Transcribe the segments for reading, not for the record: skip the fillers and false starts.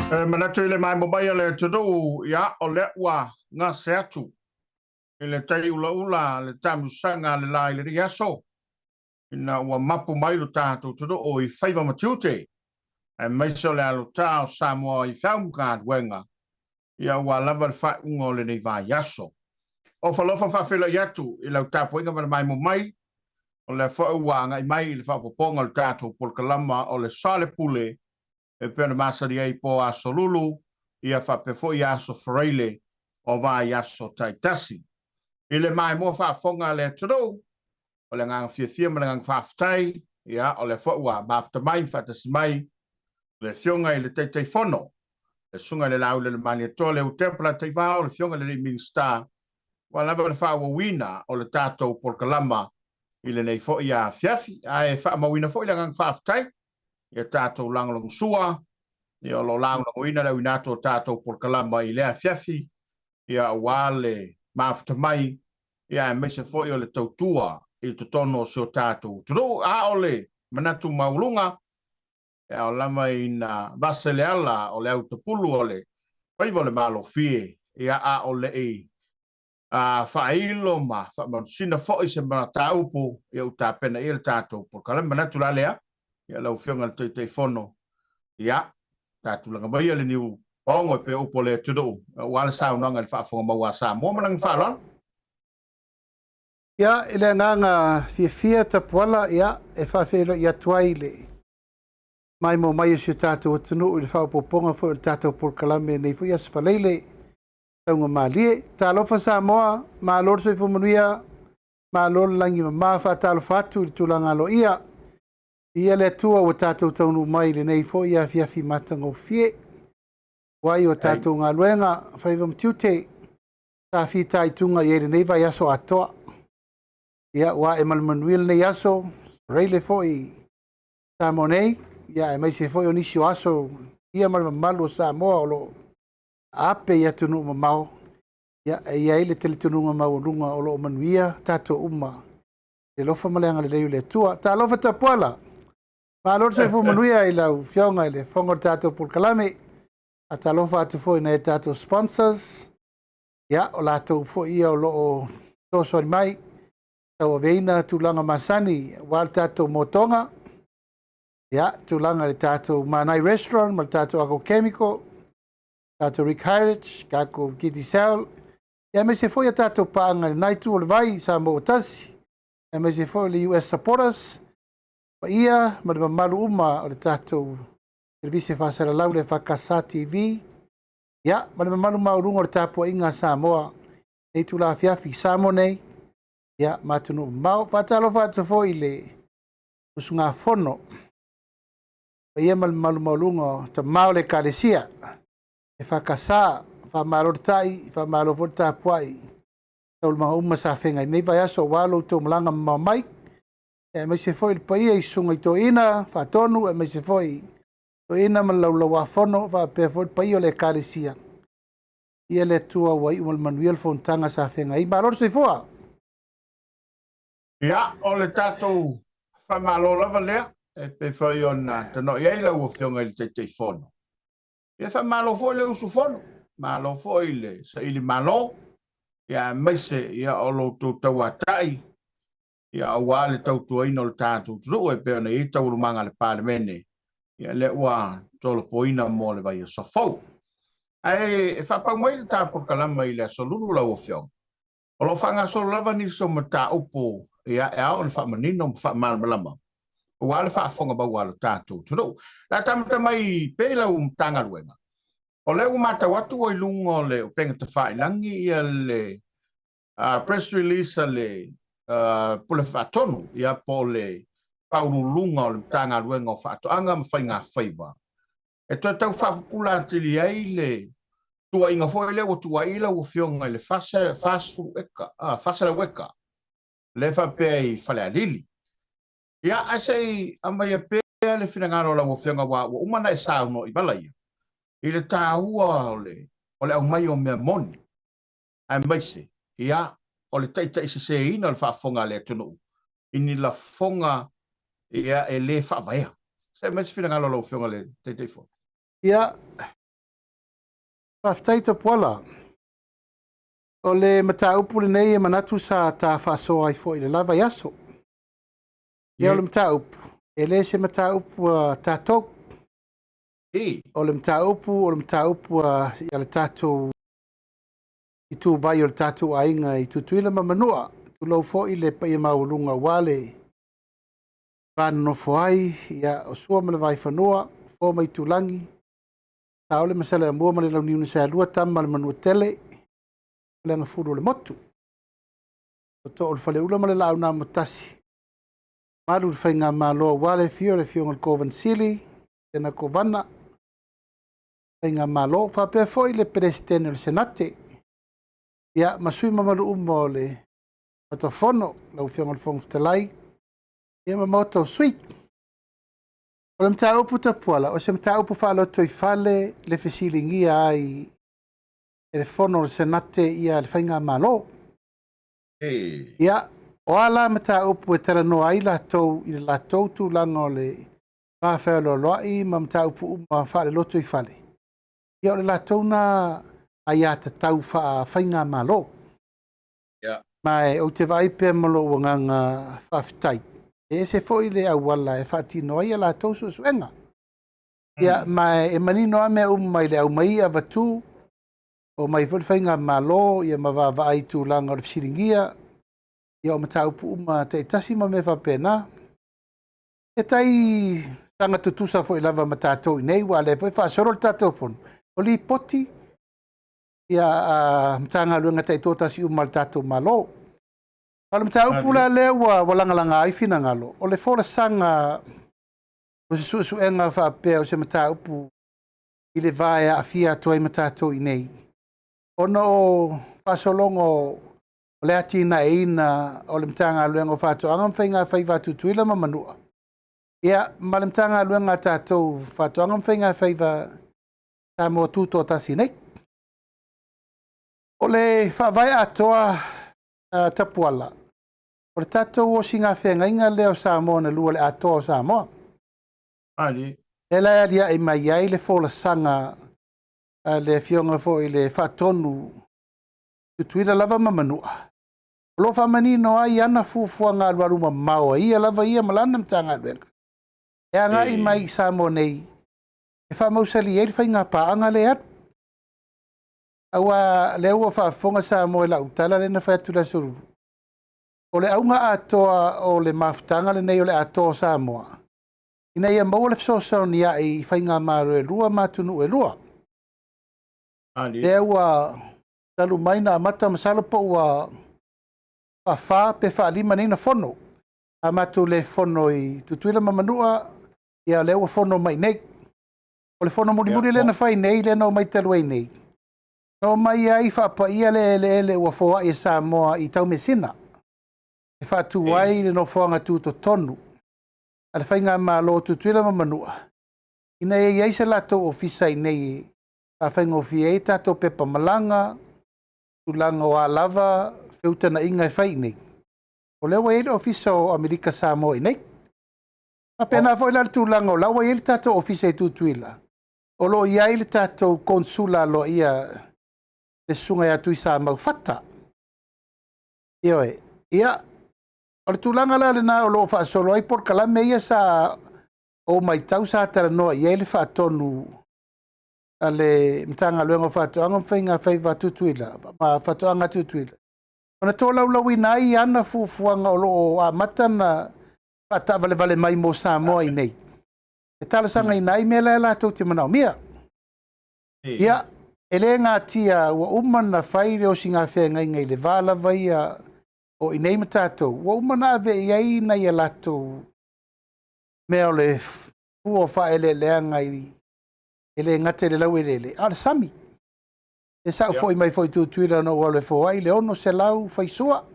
E manatu i le maemo mai a le atunuu, ia, o lea ua gase atu i le tai ulaula le taamilosaga a le la i lenei aso, ina ua mapu mai lo tatou atunuu i faiva ma tiute, aemaise o le alota o Samoa i feau ma galuega, ia aua lava le faaiuga o lenei vaiaso. Ofa alofa faafeiloai atu i lau tapuaiga ma le maemo mai, o lea foi ua agai mai i le faaopoopoga o le tatou polokalama o le Soalepule e pei ona masani ai po Aso Lulu, ia faapea foi Aso Faraile o vaiaso taitasi. I le maimoa faafofoga a le atunuu, o le agaga fiafia ma le agaga faafetai, ia, o lea foi ua mafuta mai ma faatasi mai le Afioga i le Taitaifono, le Susuga i le Laaulialemalietoa Leuatea Polataivao, le Afioga i le Alii Minisita, ua lava le faaauauina o le tatou polokalama i lenei foi afiafi. Ae faamauina foi le agaga faafetai i a tatou lagolagosua, ia, o lo o lagolagoina le auina atu o tatou polokalama i lea afiafi, ia, aua le mafuta mai, ia, aemaise foi o le tautua i totonu o si o tatou atunuu. A o le manatu maualuga, e ao lava ina vase le ala o le autapulu o le faiva o le malofie, ia, a o le i faailo ma faamanusina foi se mataupu, ia ua tapena i ai le tatou polokalame. Manatu la lea, ia, lau Afioga i le Taitaifono, ia, ta tulaga maia le niu paogo e pei o upu o le atunuu, aua le saunoaga i le faafofoga maua a Samoa. Ma le agaga faaaloalo. Ia, i le agaga fiafia Tapuala, ia, e faafeiloai atu ai i le maimoa mai o si o tatou atunuu i le faaopoopoga foi o le tatou polokalame i lenei foi Aso Faraile taugamalie. Talofa Samoa, malo le soifua manuia, malo le lagi mama, faatalofa atu i le tulaga aloaia. Viia le Atua ua tatou taunuu mai i lenei foi afiafi matagofie. Ua i o tatou galuega, faiva ma tiute, sa fitaituga i ai lenei vaiaso atoa. Ia, ua ae ma le manuia lenei aso, Faraile foi i Samoa nei, ia, aemaise foi o nisi o aso ia ma le mamalu o Samoa o lo o aape i atunuu mamao. Ia, e i ai le talitonuga maualuga o lo o manuia tatou uma i le alofa ma le agalelei o le Atua. Talofa Tapuala, malo le soifua manuia i lau Afioga i le fofoga o le tatou polokalame. Faatalofa atu foi i nai a tatou sponsors, ia, o latou foi ia o lo o fesoasoani mai tauaveina tulaga masani aua le tatou motoga, ia, tulaga i le tatou Manai Restaurant ma le tatou Ako Chemical, tatou Rick Heritage, tatou Digicel, ia aemaise foi a tatou paaga i lena itu o le vai i Samoa ua tasi, aemaise foi o le US Supporters, paia ma le mamalu uma o le tatou televise faasalalau le EFKS TV, ia, ma le mamalu maualuga o le tapuaiga a Samoa i lenei itula afiafi i Samoa nei, ia, ma atunuu mamao. Faatalofa atu foi i le usugafono, paia ma le mamalu maualuga o tama o le Ekalesia EFKS, faamalo le tai, faamalo foi le tapuai i taualumaga uma sa feagai nei vaiaso aua lo outou malaga mamao mai, aemaise foi le paia i susuga i toeaiina faatonu, aemaise foi toeaiina ma le laulauafono, faapea foi le paia o le Ekalesia. Ia le Atua ua iu ma le manuia le fonotaga sa feagai. Malo le soifua! Ia, o le tatou faamalo lava lea, e pei foi ona tanoa i ai lau Afioga i le Taitaifono. Ia, faamalo foi le usufono, malo foi le saili malo, ia, aemaise ia o lo outou tauatai, ia, aua le tautuaina o le tatou atunuu e pei ona i ai taualumaga a le Palemene, ia, lea ua tolopoina mo le vaiaso fou. Ae e faapau mai le ta polokalama i le Aso Lulu lau Afioga, O lo o faagasolo lava nisi o mataupu ia e ao ona faamanino ma faamalamalama aua le faafofoga maua a lo tatou atunuu. O le a tamata mai pea i lau Matagaluega, o lea ua matau atu ua i luga o le upega tafailagi ia le press release a le Pule Faatonu ia po o le Faauluuluga o le Matagaluega o Faatoaga ma Faigafaiva e toe tau faapupula atili ai le tuuaiga foi lea ua tuuai lau Afioga i le 40 eka, 400 eka, lea e faapea i Falealili. Ia, ae se i aumaia pea le finagalo o lau Afioga aua ua uma ona e saunoa i vala ia, i le taua o le, o le aumai o mea moni, aemaise, ia, o le taitaiseseina o le faafofoga a le atunuu i ni lafoga ia e le faavaea. Se aumai se finagalo o lau Afioga i le Taitaifono. Ia, Faafetai Tapuala. O le mataupu lenei e manatu sa ta faasoa ai foi i le la vaiaso. Ia o le mataupu, e le se mataupu a tatou. O le mataupu, o le mataupu a le tatou ituvai o le tatou aiga i Tutuila ma Manua. Tulou foi le paia maualuga aua le va nonofo ai, ia, o Sua ma le Vaifanua, Fofo ma Aitulagi, Saole ma Saleaaumua ma le Launiu na Saelua, Tama ma le Manuatele, le Agafulu o le Motu. Tootoo o le Faleula ma le Laau na Amotasi, malu i le Faigamalo aua le afio o le Afioga i le Kovana Sili, Sena Kovana, Faigamalo, faapea foi le Peresetene o le Senate, ia, ma sui mamalu uma o le Maota Fono, lau Afioga i le Fofoga Fetalai, ia ma Maota o Sui. O le mataupu Tapuala, o se mataupu faalotoifale le fesiligia ai e le Fono o le Senate ia le Faigamalo. Ia, o a la mataupu e talanoa ai latou i le latou tulaga o le va fealoaloai ma mataupu uma faale-lotoifale, ia o le latou na aiatatau faa-faigamalo. Ma e ou te vaai pea ma lou agaga faafetai, e ese foi le auala e faatino ai a latou suesuega. Ia, ma e manino lava mea uma i le aumai avatu, omai foi le faigamalo ia ma vaavaai i tulaga o le fesiligia, ia o mataupu uma taitasi ma mea faapena. E tai saga tutusa foi lava ma tatou i inei, aua o lea foi e faasolo le tatou fono, o lipoti ia a Matagaluega taitoatasi uma a le tatou Malo. A o le mataupu la lea ua lagalaga ai finagalo, o le folasaga o se suesuega faapea o se mataupu i le va e aafia atu ai ma tatou i inei, ona o faasologa o le atinaeina o le Matagaluega o Faatoaga ma Faiga Faiva a Tutuila ma Manua, ia, ma le Matagaluega a tatou Faatoaga ma Faiga Faiva Samoa Tutoatasi nei. O le faavae atoa Tapuala, o le tatou osigafeagaiga lea o Samoa na lua le atoa o Samoa. Lea la e aliae mai ai le folasaga a le Afioga foi i le Faatonu Tutuila lava ma Manua, o lo o faamanino ai ana fuafuaga alualu mamao a ia lava ia ma lana Matagaluega e agai mai i Samoa nei e faamausali ai le faiga paaga lea e alu. Aua lea ua faafofoga Samoa i lau tala lea na fai atu i le Aso Lulu, o le auga atoa o le mafutaga lenei o le atoa o Samoa, ina ia maua le fesoasoani a'i i faigamalo e lua ma atunuu e lua. Lea ua talu mai na amata masalo po ua faafa pe faalima nei na fono. A matou le fono i Tutuila ma Manua, ia lea ua fono mai nei. O le fono mulimuli lea na fai nei, lea na omai talu ai nei, na omai ai faapaia le eleele ua foai e Samoa i Taumeasina, e faatu ai le nofoaga tutotonu a le Faigamalo o Tutuila ma Manua, ina ia i ai se latou ofisa i nei e faafaigofie ai tatou pepa malaga, tulaga o a lava feutagaiga e fai i nei. O lea ua i ai le ofisa o Amerika Samoa i nei. Faapena foi la le tulaga o la ua i ai le tatou ofisa i Tutuila, o lo o i ai le tatou konsula aloaia le susuga ia Tuisamau Fata. Ioe. Ia, o le tulaga la lena o lo o faasolo ai polokalame ia sa ou matau sa talanoa i ai le faatonu a le Matagaluega o Faatoaga ma Faiga Faiva a Tutuila, ma Faatoaga a Tutuila, ona tolaulauina ai ana fuafuaga o lo o amata na faataavalevale mai mo Samoa i nei, e talosagaina ai mea la latou te manaomia. Ia, e le gatia ua uma na fai le osigafeagaiga i le va lava ia o i nei ma tatou, ua uma na ave i ai nai a latou mea o le fua o faaeleeleaga i e le gata i le laueleele, a o le sami. E sa ou foi mai foi i Tutuila na ou alu e foai le 600 faisua.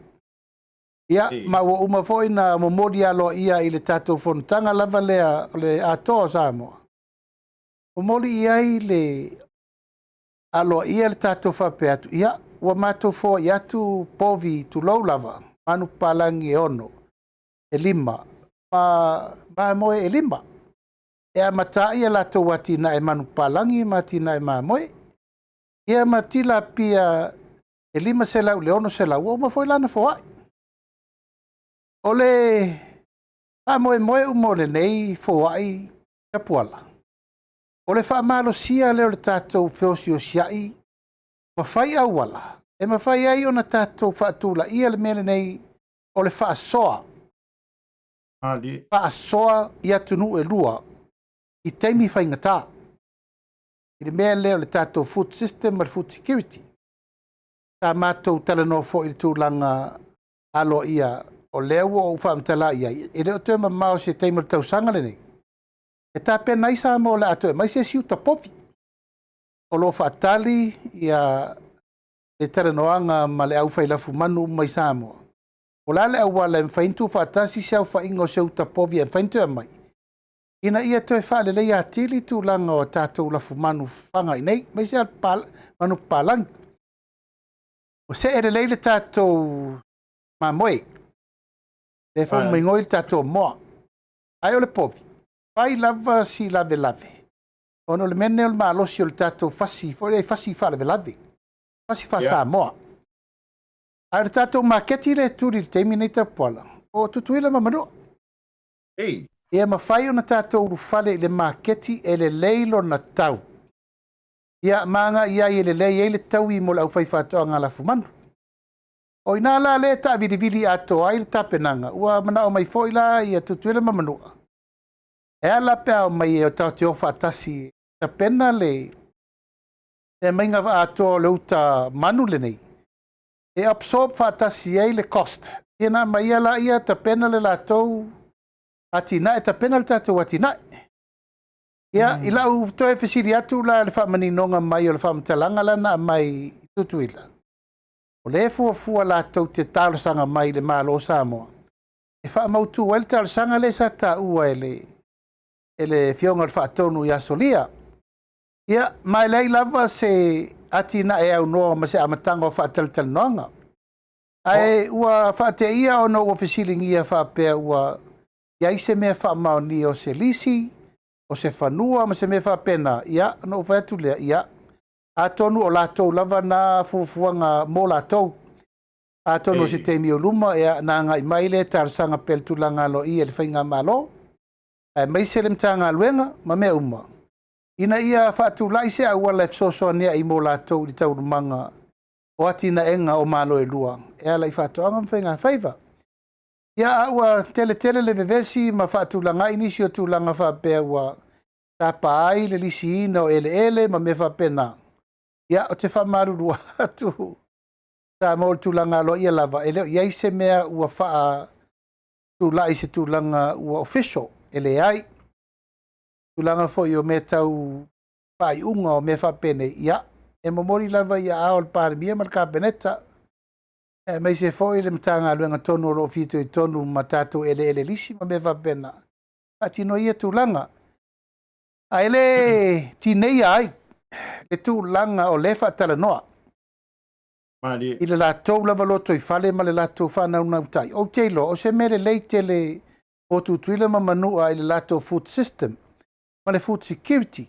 Ia, ma ua uma foi na momoli aloaia i le tatou fonotaga lava lea o le Atoa o Samoa. Momoli i ai le aloaia le tatou faapea atu, ia, ua matou foai atu povi tulou lava, manupapalagi e 6, e 5, ma mamoe e 5. E amata ai a latou atinae manupapalagi ma atinae mamoe. Ia ma tilapia e 500 i le 600 ua uma foi la ona foai. O le faamoemoe uma o lenei foai tapuala, o le faamalosia lea o le tatou feosiosiai ma fai auala e mafai ai ona tatou faatulaia le mea lenei o le faasoa. Faasoa i atunuu e lua i taimi faigata i le mea lea o le tatou food system ma le food security. Sa matou talanoa foi i le tulaga aloaia o lea ua ou faamatala i ai, e le o toe mamao se taimi o le tausaga lenei e tapena ai Samoa o le a toe aumai se isi uta povi. O lo o faatali ia le talanoaga ma le aufai lafumanu uma i Samoa, o le a le auala e mafai ona tuufaatasi se aofaiga o se uta povi e mafai ona toe aumai, ina ia toe faaleleia atili tulaga o tatou lafumanu faga i inei, aemaise lava manu papalagi. Ua see lelei le tatou mamoe, lea foi ua migoi le tatou moa. Ae o le povi, fai lava si lavelave, ona o le mea lenei o le malosi o le tatou fasi, foi lea fasi faalavelave, fasi faa-Samoa. Ae o le tatou maketi lea e tuli i le taimi lenei Tapuala, o Tutuila ma Manua. Ia mafai ona tatou ulufale i le maketi e lelei lona tau. Ia ma agai i ai e lelei ai le taui mo le aufaifaatoaga lafumanu. O i ina la lea e taavilivili atoa ai le tapenaga, ua manao mai foi la ia Tutuila ma Manua, e a la pe a omai e tatou te o faatasi e tapena le aumaiga atoa o le uta manu lenei, e absorb faatasi ai le cost. Ia na aumai ia laia tapena le latou atinae, tapena le tatou atinae. Ia, i lau toe fesili atu la i le faamaninoga mai o le faamatalaga la na aumai i Tutuila, o lea e fuafua latou te talosaga mai i le Malo o Samoa e faamautu ai le talosaga lea sa taua e le e le Afioga i le Faatonu ia Solia. Ia, ma e leai lava se atinae aunoa ma se amataga o faatalatalanoaga. Ae ua faateia ona ua fesiligia faapea ua i ai se mea faamaonia o se lisi, o se fanua ma se mea faapena, ia, ona ou fai atu lea, ia, atonu o latou lava na fuafuaga mo latou. Atonu o se taimi o luma, ia, na agai mai lea talosaga pea i le tulaga aloaia i le faigamalo, aemaise le Matagaluega ma mea uma, ina ia faatulai se auala e fesoasoani ai mo latou i le taualumaga o atinaega o Malo e lua e ala i faatoaga ma faigafaiva. Ia, a ua tele tele le vevesi ma faatulaga ai nisi o tulaga faapea ua tapa ai le lisiina o eleele ma mea faapena, ia, ou te faamalulu atu Samoa o le tulaga aloaia lava, e le o i ai se mea ua faatulai i se tulaga ua official, e leai. Tulaga foi o mea tau faaiuga o mea faapenei, ia, e momoli lava i aao o le Palemia ma le Kapeneta, aemaise foi le Matagaluega tonu o lo o fitoitonu ma tatou eleele lisi ma mea faapena, faatino ia tulaga. Ae le tineia ai le tulaga o lea e faatalanoa i le latou lava lotoifale ma le latou faanaunautai. Ou te iloa o se mea lelei tele mo Tutuila ma Manua i le latou food system ma le food security.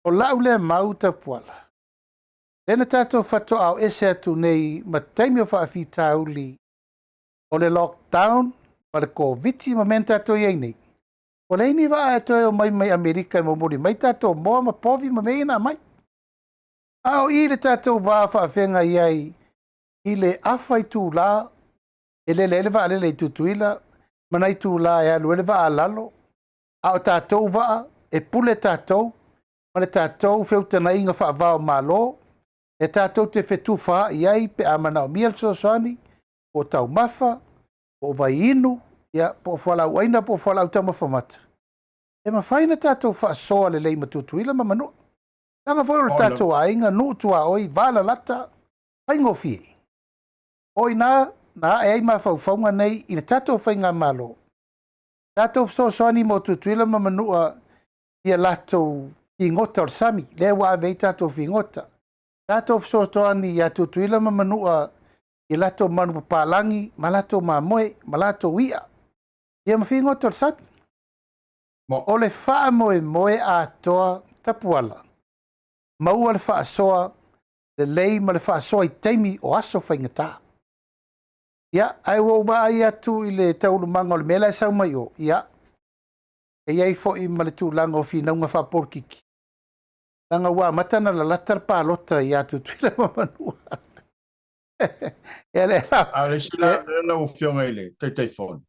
O lau lea mau Tapuala, lea na tatou faatoa ese atu nei ma taimi o faafitauli o le lockdown ma le Koviti ma mea na tatou i ai nei, ua leai ni vaa e toe omai mai Amerika e momoli mai tatou moa ma povi ma mea ia na aumai. A o i le tatou va faafeagai ai i le afa itula e lele ai le vaalele i Tutuila ma nai itula e alu ai le vaa a lalo, a o tatou vaa e pule tatou ma le tatou feutagaiga faava o Malo e tatou te fetufaai ai pe a manaomia le fesoasoani, po o taumafa, po o vaiinu, ia, po o fualaau aina, po o fualaau taumafa mata. E mafai ona tatou faasoa lelei ma Tutuila ma Manua. Leaga foi o le tatou aiga, nuu tuaoi, valalata, faigofie. O i ina na ae ai mafaufauga nei i le tatou faigamalo, tatou fesoasoani mo Tutuila ma Manua i a latou figota o le sami, lea ua ave ai tatou figota. Tatou fesoasoani ia Tutuila ma Manua i latou manu papalagi ma latou mamoe ma latou i'a, ia ma figota o le sami. O le faamoemoe atoa Tapuala, maua le faasoa. lelei ma le faasoa i taimi o aso faigata. Ia, ae ua ou vaai atu i le taualumaga o le mea la e sau mai o, ia, e i ai foi ma le tulaga o finauga faapolokiki, leaga ua amata ona lalata le palota ia Tutuila ma Manua. Ia le la. A o le isi la mea lau Afioga i le Taitaifono,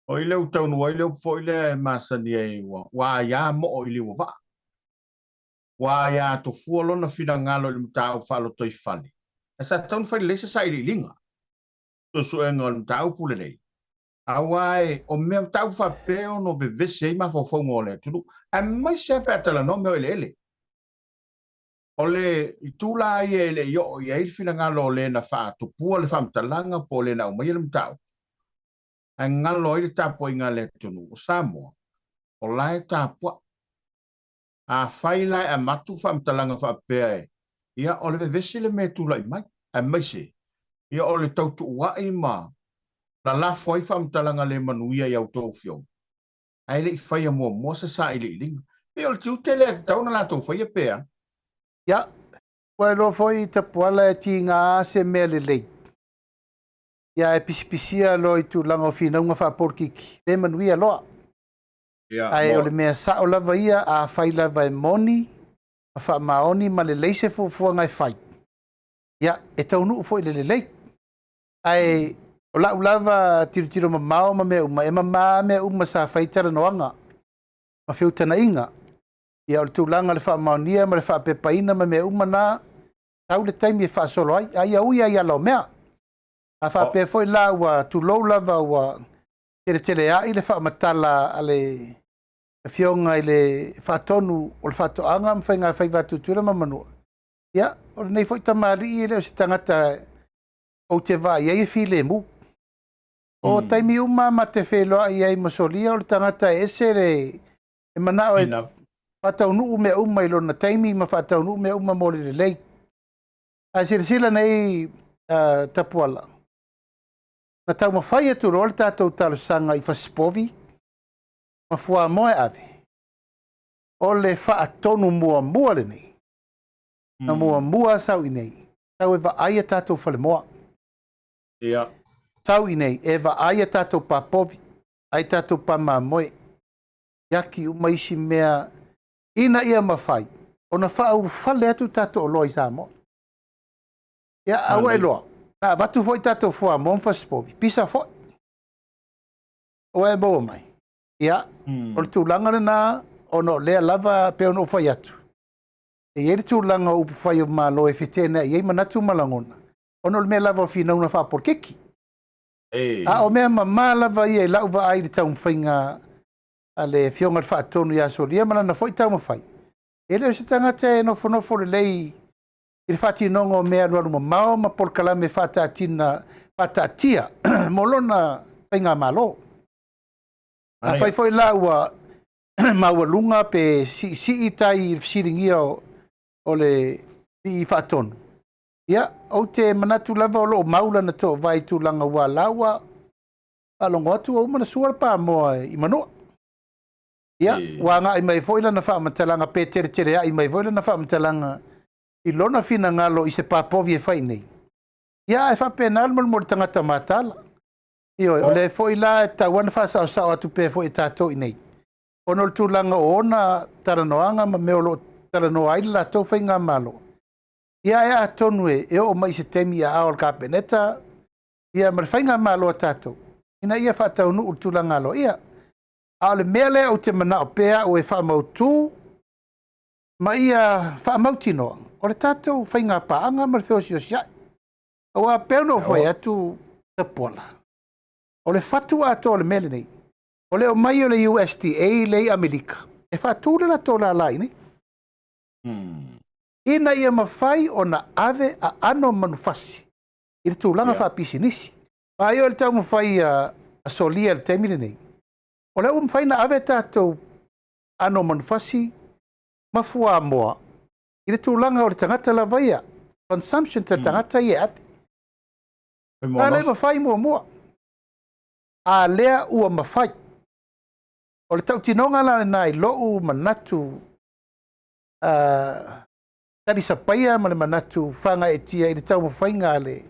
o i lea ua taunuu ai le upu foi lea e masani ai ua aia moo i liu o vaa. Ua aia tofua lona finagalo i le mataupu faalotoifale, ae sa tatau ona fai lelei se sailiiliga, suesuega o le mataupu lenei. Aua e, o mea mataupu faapea e ono vevesi ai mafaufauga o le atunuu, aemaise lava pe a talanoa mea o eleele. O le itu la ia e le i oo i ai le finagalo o le na faatupua le faamatalaga po o le na aumaia le mataupu, ae galo ai le tapuaiga a le atunuu o Samoa, o la e tapuai. Afai la e amatu faamatalaga faapea e, ia o le vevesi le mea e tulai mai, aemaise ia o le tautuua'i ma lalafo ai faamatalaga le manuia i a outou afioga, ae le i faia muamua se sailiiliga. Pei o le tiute lea e tatau ona latou faia pe a? Ia, ua iloa foi Tapuala e tiga se mea lelei. Ia ae pisipisia loa i tulaga o finauga faapolokiki, le manuia loa. Ia, Ae o mo. le mea sao lava ia, afai lava e moni ma faamaoni ma lelei se fuafuaga e fai, ia, e taunuu foi i le lelei. Ae o lau lava tilotilo mamao ma mea uma, e mama mea uma sa fai talanoaga ma feutagaiga. Ia, o le tulaga o le faamaonia ma le faapepaina ma mea uma na, sau le taimi e faasolo ai, a ia ui lava i ala o mea. A faapea foi la ua tulou lava ua teleteleai le faamatala a le Afioga i le Faatonu o le Faatoaga ma Faiga Faiva a Tutuila ma Manua, ia, o lenei foi tamalii e le o se tagata ou te vaai i ai e filemu. O taimi uma ma te feiloai ai ma Solia, o le tagata e ese le e manao e faataunuu mea uma i lona taimi ma faataunuu mea uma mo le lelei. Ae silasila nei Tapuala, na taumafai atu loa le tatou talosaga i fasipovi ma fuamoa e ave, o le faatonu muamua lenei, na muamua sau i nei, sau e vaai a tatou falemoa. Ia. Sau i nei, e vaai a tatou papovi, ai tatou pamamoe, iaki uma isi mea, ina ia mafai ona faaulufale atu tatou oloa i Samoa. Ia, a ua iloa, na avatu foi tatou fuamoa ma fasipovi, pisa foi. Ua e maua mai. Ia, o le tulaga lena, ona o lea lava, pei ona ou fai atu, e i ai le tulaga o upufai o Malo e feteenai ai manatu ma lagona, ona o le mea lava o finauga faapolokiki. A o mea mama lava ia i lau vaai i le taumafaiga a le Afioga i le Faatonu ia Solia ma lana foi taumafai, e le o se tagata e nofonofo lelei i le faatinoga o mea alualu mamao ma polokalame faataatina faataatia mo lona faigamalo. Afai foi la ua maualuga pe siisii tai i le fesiligia o le alii faatonu, ia, ou te manatu lava o lo o mau lana toovae i tulaga ua la ua faalogo atu ua uma ona sua le pamoa i Manua. Ia, ua agai mai foi lana faamatalaga pe teleteleai mai foi lana faamatalaga i lona finagalo i se papovi e fai nei. Ia, ae faapena le molimoli tagata mataala. Ioe, o lea foi la e tatau ona faasaosao atu pea foi e tatou i nei, ona o le tulaga o ona talanoaga ma mea o lo o talanoa ai le latou faigamalo. Ia, ae atonu e oo mai i se taimi i aao o le Kapeneta ia ma le faigamalo a tatou, ina ia faataunuu le tulaga aloaia. A o le mea lea ou te manao pea au e faamautu ma ia faamautinoa, o le tatou faigapaaga ma le feosiosiai. Aua pei ona ou fai atu Tapuala, o le fatu atoa o le mea lenei, o le omai o le USDA lea i Amerika e faatu le latou lala i inei, ina ia mafai ona ave aano manufasi i le tulaga faapisinisi. Vaai o le taumafai a Solia i le taimi lenei, o lea ua mafai ona ave tatou aano manufasi ma fuamoa i le tulaga o le tagata lava ia, consumption ta tagata ia e ave. Na le mafai muamua, a lea ua mafai. O le tautinoga la lena i lou manatu. talisapaia ma le manatu faagaeetia i le taumafaiga a le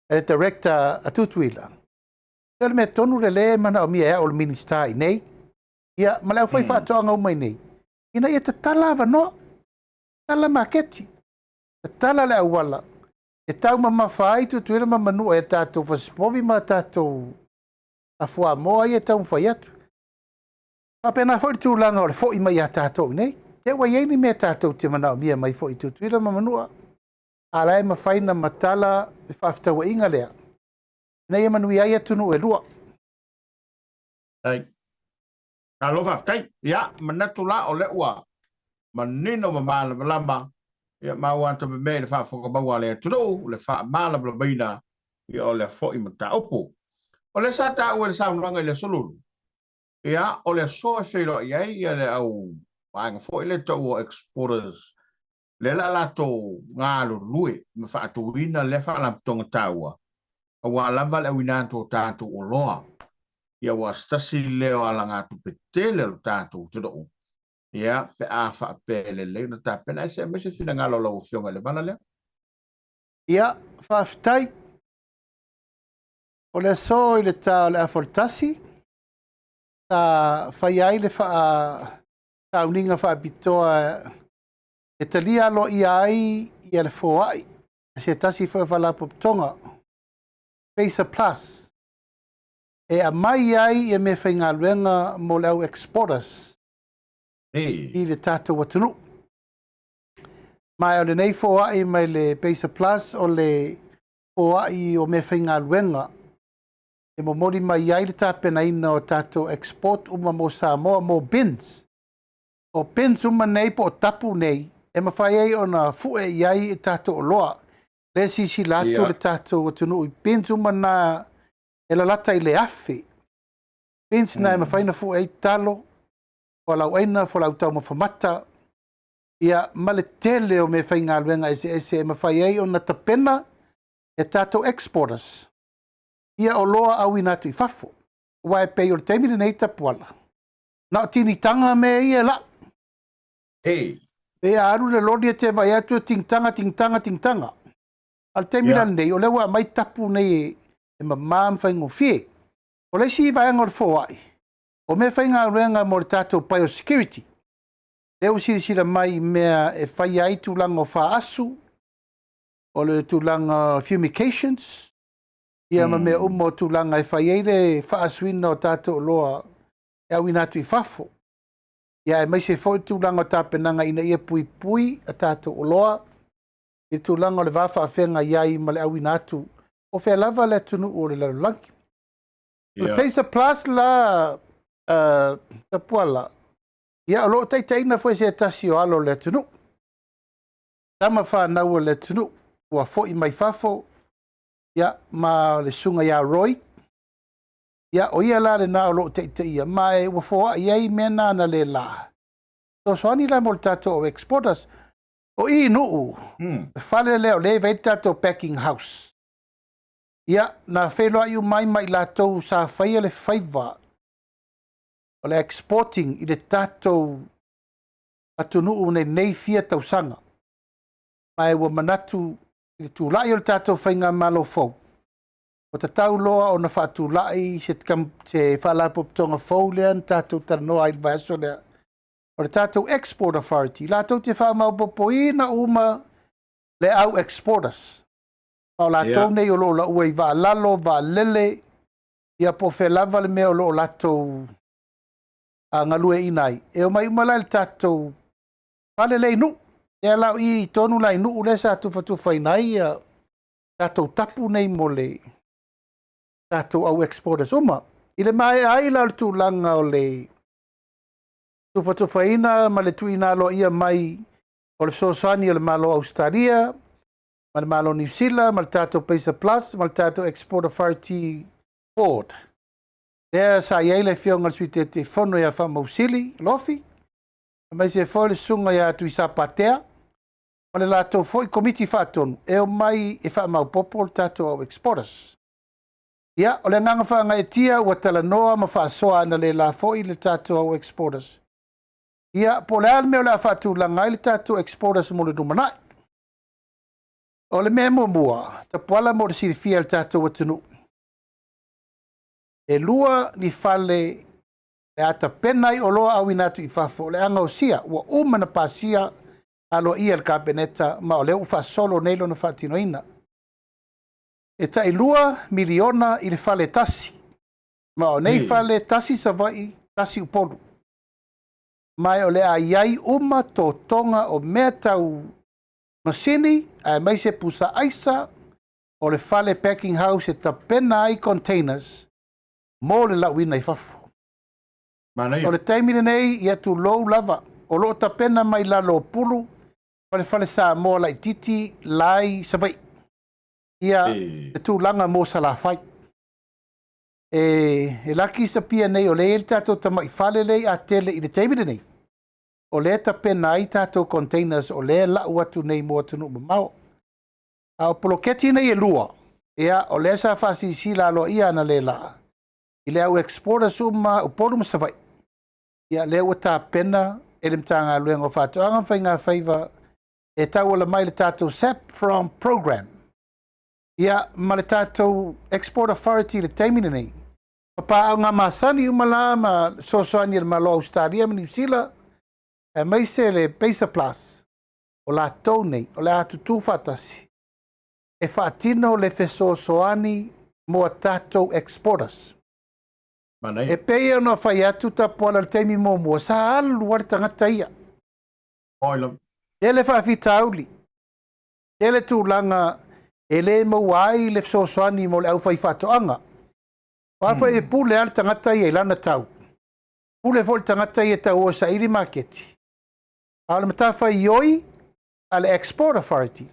Director a Tutuila. O le mea tonu lea lea e manaomia e au o le Minisita i nei, ia, ma le aufaifaatoaga uma i nei, ina ia tatala avanoa, tatala maketi, tatala le auala e taumamafa ai Tutuila ma Manua i a tatou fasipovi ma a tatou fuamoa ia e taumafai atu. Faapena foi le tulaga o le foi mai ia tatou i nei. Te ua i ai ni mea tatou te manaomia mai foi i Tutuila ma Manua, a la e mafai ona matala le faafetauaiga lea ina ia manuia ai atunuu e lua. Ai. Malo faafetai. Ia, manatu la o lea ua manino ma malamalama, ia, ma ua atamamai i le faafofoga maua a le atunuu le faamalamalamaina, ia, o lea foi mataupu. O lea sa taua i le saunoaga i le Aso Lulu, ia, o le aso e feiloai ai ia le au vaega foi lea e taua o exporters, lea o le a latou galulue ma faatuina lea faalapotopotoga taua, aua lava le auina atu o tatou oloa, ia, aua o se tasi lea o alagatupe tele o le tatou atunuu, ia, pe a faapea e lelei ona tapena. Ae se aumai se finagalo o lau Afioga i le vala lea. Ia, faafetai. O le aso i le ta o le afa o le 1, sa faia ai le sauniga faapitoa e talia aloaia ai ia le foai a se tasi foi o faalapotopotoga, Pacer Plus, e aumai ai ia meafaigaluega mo le au exporters i le tatou atunuu. Ma o lenei foai mai le Pacer Plus o le foai o meafaigaluega e momoli mai ai le tapenaina o tatou export uma mo Samoa mo bins. O bins uma nei po o tapu nei e mafai ai ona fue i ai i tatou oloa. Lea e silasila atu le tatou atunuu i bins uma na e lalata i le 1,000. Bins na e mafai ona fue ai talo, fualaauaina, fualaau taumafa mata, ia, ma le tele o meafaigaluega eseese e mafai ai ona tapena e tatou exporters ia oloa auina atu i fafo. Aua e pei o le taimi lenei Tapuala, na o tinitaga mea ia e lau. Pe a alu le loli e te vaai atu e tinitaga, tinitaga, tinitaga. A o le taimi la lenei, o lea ua aumai tapu nei e mama ma faigofie. O le isi vaega o le foai, o meafaigaluega mo le tatou biosecurity. Lea ua silasila mai i mea e fai ai tulaga o faaasu, o le tulaga fumigations, ia ma mea uma o tulaga e fai ai le faasuina o tatou oloa e auina atu i fafo. Ia aemaise foi le tulaga o tapenaga ina ia puipui a tatou oloa i le tulaga o le va faafeagai ai ma le auina atu o fea lava le atunuu o le lalolagi. O le Pacer Plus la, Tapuala, ia o lo o taitaiina foi se tasi o alo o le atunuu, tama fanau o le atunuu, ua foi mai fafo, ia, ma le susuga ia Roy, ia, o ia la lena o lo o taitaia, ma e ua foai ai mea na na le la. Fesoasoani la mo le tatou exporters. O i i Nuu, le fale lea o lea e fai le tatou packing house. Ia, na feiloai uma ai ma i latou sa faia le faiva o le exporting i le tatou atunuu nei nei fia tausaga. Ma e ua manatu i le tulai o le tatou faigamalo fou, ua tatau loa ona faatulai se, se faalapotopotoga fou lea na tatou talanoa ai i le vaiaso lea, o le tatou Export Authority, latou te faamaopoopoina uma le au exporters. Ma o latou nei o lo o laua i vaalalo, vaalele, ia po o fea lava le mea o lo o latou galueaiina ai. E omai uma la i le tatou fale lea i Nuu. Lea la o i tonu la i Nuu lea sa tufatufaina ai ia tatou tapu nei mo le tatou au exporters uma. I le maea ai la o le tulaga o le tufatufaina ma le tuuina aloaia mai o le fesoasoani o le Malo o Ausetalia ma le Malo o Niu Sila ma le tatou Pacer Plus ma le tatou Export Authority Board. Lea sa i ai le afioga i le Sui Taitaifono ia Faamausili Lofi, aemaise foi le susuga ia Tuisapatea ma le latou foi Komiti Faatonu e omai e faamaopoopo le tatou au exporters. Ia, o le agaga faagaeetia ua talanoa ma faasoa analeila foi le tatou au exporters. Ia, po o le a le mea o le a faatulaga ai le tatou exporters mo le lumanai. O le mea muamua, tapuala mo le silafia e le tatou atunuu, e lua ni fale e a tapena ai oloa auina atu i fafo o le a gaosia, ua uma ona pasia aloaia e le Kapeneta ma o lea ua faasolo nei lona faatinoina. E tai $2 miliona i le fale e tasi, ma o nei fale tasi Savaii, tasi Upolu. Ma o le a i ai uma totoga o mea tau masini aemaise pusa aisa o le fale packing house e tapena ai containers mo le lauina i fafo. Manaia. O le taimi lenei, ia tulou lava, o lo o tapena mai lalo o pulu falefale Samoa laitiiti la i Savaii ia le tulaga mo Salafai. E laki sapia nei o lea e i ai le tatou tamai fale lea i Atele i le taimi lenei, o lea e tapena ai tatou containers o lea e lau atu nei mo atunuu mamao. A o poloketi nei e lua, ia, o lea sa faasilasila aloaia analeila i le au exporters uma Upolu ma Savaii, ia, lea ua tapena e le Matagaluega o Faatoaga ma Faigafaiva e tauala mai le tatou SAPFROM program, ia, ma le tatou Export Authority i le taimi lenei, ma paaga masani uma la ma fesoasoani a le Malo o Ausetalia ma Niu Sila, aemaise le Pacer Plus, o latou nei o le a tutū faatasi e faatino le fesoasoani mo a tatou exporters. Manaia. E pei ona fai atu Tapuala i le taimi muamua, sa alu lava le tagata ia. Oi lava. Tele faafitauli, tele tulaga e le maua ai le fesoasoani mo le aufaifaatoaga. O a foi e pule lava le tagata ia i lana tau, pule foi le tagata ia e tau o e saili maketi. A o le matafaioi a le Export Authority,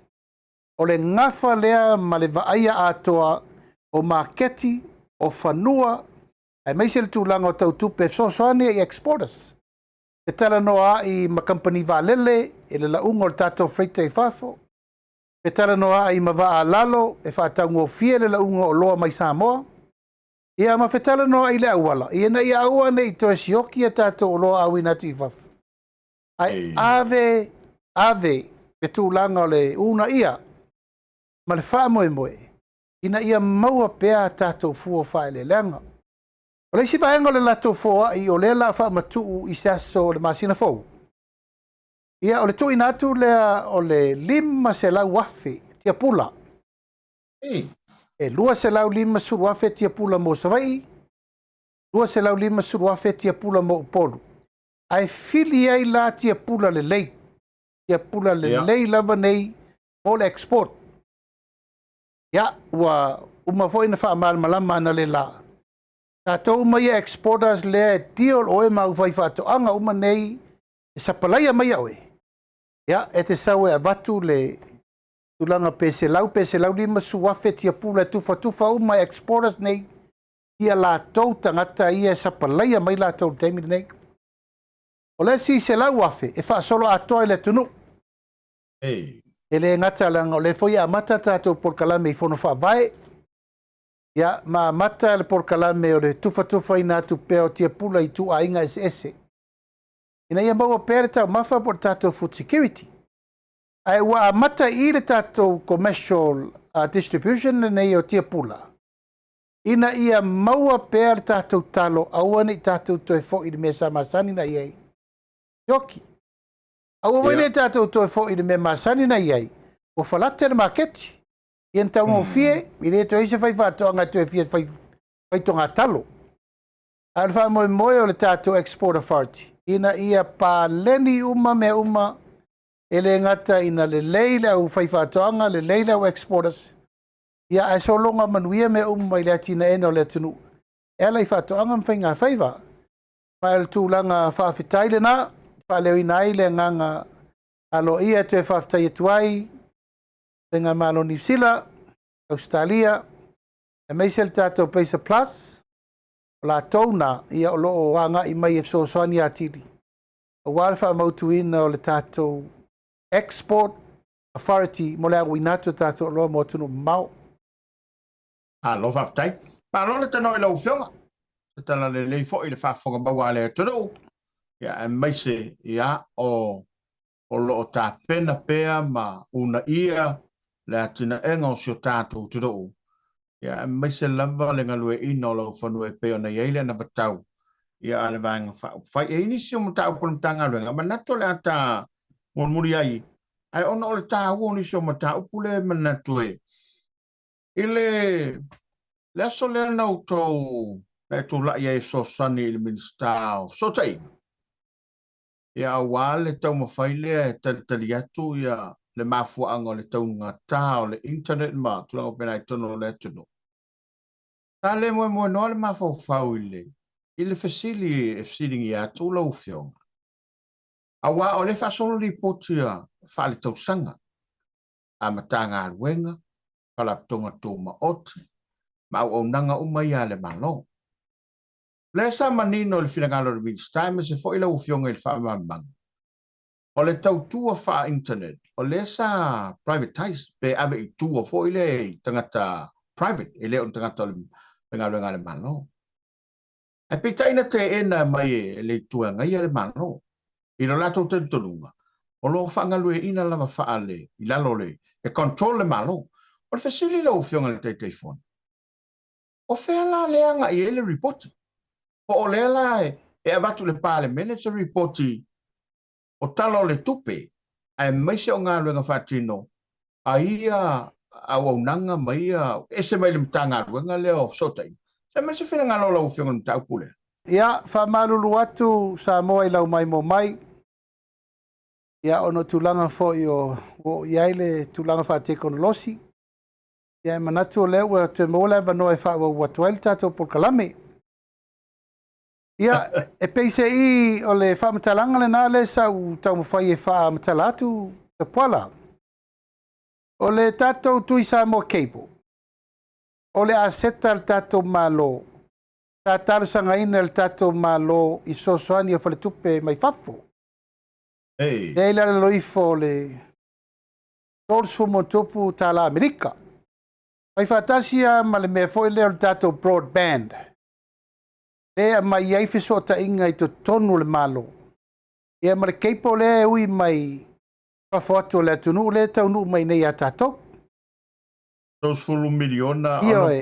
o le gafa lea ma le vaaia atoa o maketi, o fanua, aemaise le tulaga o tau tupe e fesoasoani ai i exporters. E talanoa ai ma kamupani vaalele i le lauga o le tatou freighter i fafo, e talanoa ai ma vaa lalo e faataugofie le lauga o oloa mai Samoa, ia ma fetalanoa ai i le auala ina ia aua ne i toe sioki a tatou oloa auina atu i fafo. Ae ave, ave le tulaga o le uunaia ma le faamoemoe ina ia maua pea a tatou fua o faaeleeleaga. O le isi vaega o le latou foai o lea o le a faamatuu i se aso o le masina fou, ia o le tuuina atu lea o le 500,000 tiapula. E 250,000 tiapula mo Savaii, 250,000 tiapula mo Upolu. Ae fili ai la tiapula lelei, tiapula lelei lava nei mo le export. Ia, ua uma foi ona faamalamalama analeila. Tatou uma ia exporters lea e deal oe ma au faifaatoaga uma nei e sapalaia mai ia oe. Ia, e te sau e avatu le tulaga pe 100 pe 150,000 tiapula e tufatufa uma e exporters nei ia latou tagata ia e sapalaia mai latou i le taimi lenei. O le isi 100,000 e faasolo atoa i le atunuu. E le gata leaga o lea foi e amata tatou polokalame i Fono Faavae, ia, ma amata le polokalame o le tufatufaina atu pea o tiapula i ituaiga eseese, ina ia maua pea le taumafa po o le tatou food security. Ae ua amata i i le tatou commercial distribution lenei o tiapula, ina ia maua pea le tatou talo, aua ne i tatou toe foi i le mea sa masani na i ai. Ioki. Aua foi ne i tatou toe foi i le mea masani na i ai, ua falate le maketi. Ia na taugofie, e le toe i ai se faifaatoaga e toe fia faitogatalo. A o le faamoemoe o le tatou Export Authority, ina ia paleni uma mea uma, e le gata ina lelei le au faifaatoaga, lelei le au exporters, ia ae sologa manuia mea uma i le atinaeina o le atunuu e ala i faatoaga ma faigafaiva. Ma o le tulaga faafetai lena, faaleoina ai le agaga aloaia e toe faafetai atu ai Faigamalo Niu Sila, Ausetalia, aemaise le tatou Pacer Plus, o latou na ia o lo o agai mai e fesoasoani atili aua le faamautuina o le tatou Export Authority mo le auina atu o tatou oloa mo atunuu mamao. Malo faafetai. Malo le tanoa i lau Afioga. Se tala lelei foi i le faafofoga maua a le atunuu, ia aemaise ia o o lo o tapena pea ma uunaia le atinaega o si o tatou atunuu, ia, aemaise lava le galueaiina o laufanua e pei ona i ai le anavatau ia a le Vaega Faaupufai. E i ai nisi o mataupu a le Matagaluega, manatu o le a ta mulimuli ai, ae ona o le taua o nisi o mataupu lea e manatu e i le le aso lea na outou na e tulai ai e fesoasoani i le Minisita o Fesootaiga, ia aua le taumafai lea e talitali atu ia le mafuaaga o le taugata o le internet ma tulaga faapena i totonu o le atunuu. Sa le moemoenoa le mafaufau i le i le fesili e fesiligia atu lau Afioga, aua o lea e faasolo lipoti a faaletausaga a Matagaluega, Faalapotopotoga Tumaoti ma auaunaga uma ia a le Malo. O lea sa manino i le finagalo o le Minisita aemaise foi lau Afioga i le faamalamalamaga, o le tautua faa-internet, o lea sa privatize pe ave i tua foi lea i tagata private, e le o ni tagata o le faigaluega a le Malo. Ae peitai na teena mai e le Itu e Agaia le Malo i lo latou talitonuga, o lo o faagalueaiina lava faa-le i lalo o le e control le Malo. O le fesili lau Afioga i le Taitaifono, o fea la lea agai i ai le ripoti? Po o lea la e avatu i le Palemene se ripoti o Tala o le Tupe aemaise o galuega faatino a ia auaunaga ma ia ese mai le Matagaluega lea o Fesootaiga. Se aumai se finagalo o lau Afioga i le mataupu lea. Ia, faamalulu atu Samoa i lau maimoa mai, ia ona o tulaga foi o ua oo i ai le tulaga faatekonolosi, ia e manatu o lea ua toe maua le avanoa e faaauau atu ai le tatou polokalame. Ia, e peiseai o le faamatalaga lena lea sa ou taumafai e faamatala atu, Tapuala. O le tatou Tui Samoa Cable, o le aseta a le tatou Malo, sa talosagaina e le tatou Malo i fesoasoani a faletupe mai fafo. Hey. Lea i lalo ifo o le 30 plus tala Amerika. Fai faatasi lava ma le mea foi lea o le tatou broadband. Lea e aumai ai fesootaiga i totonu o le Malo. Ia ma le cable lea e ui mai fafo atu o le atunuu lea e taunuu mai nei ia tatou. 30 miliona Ioe,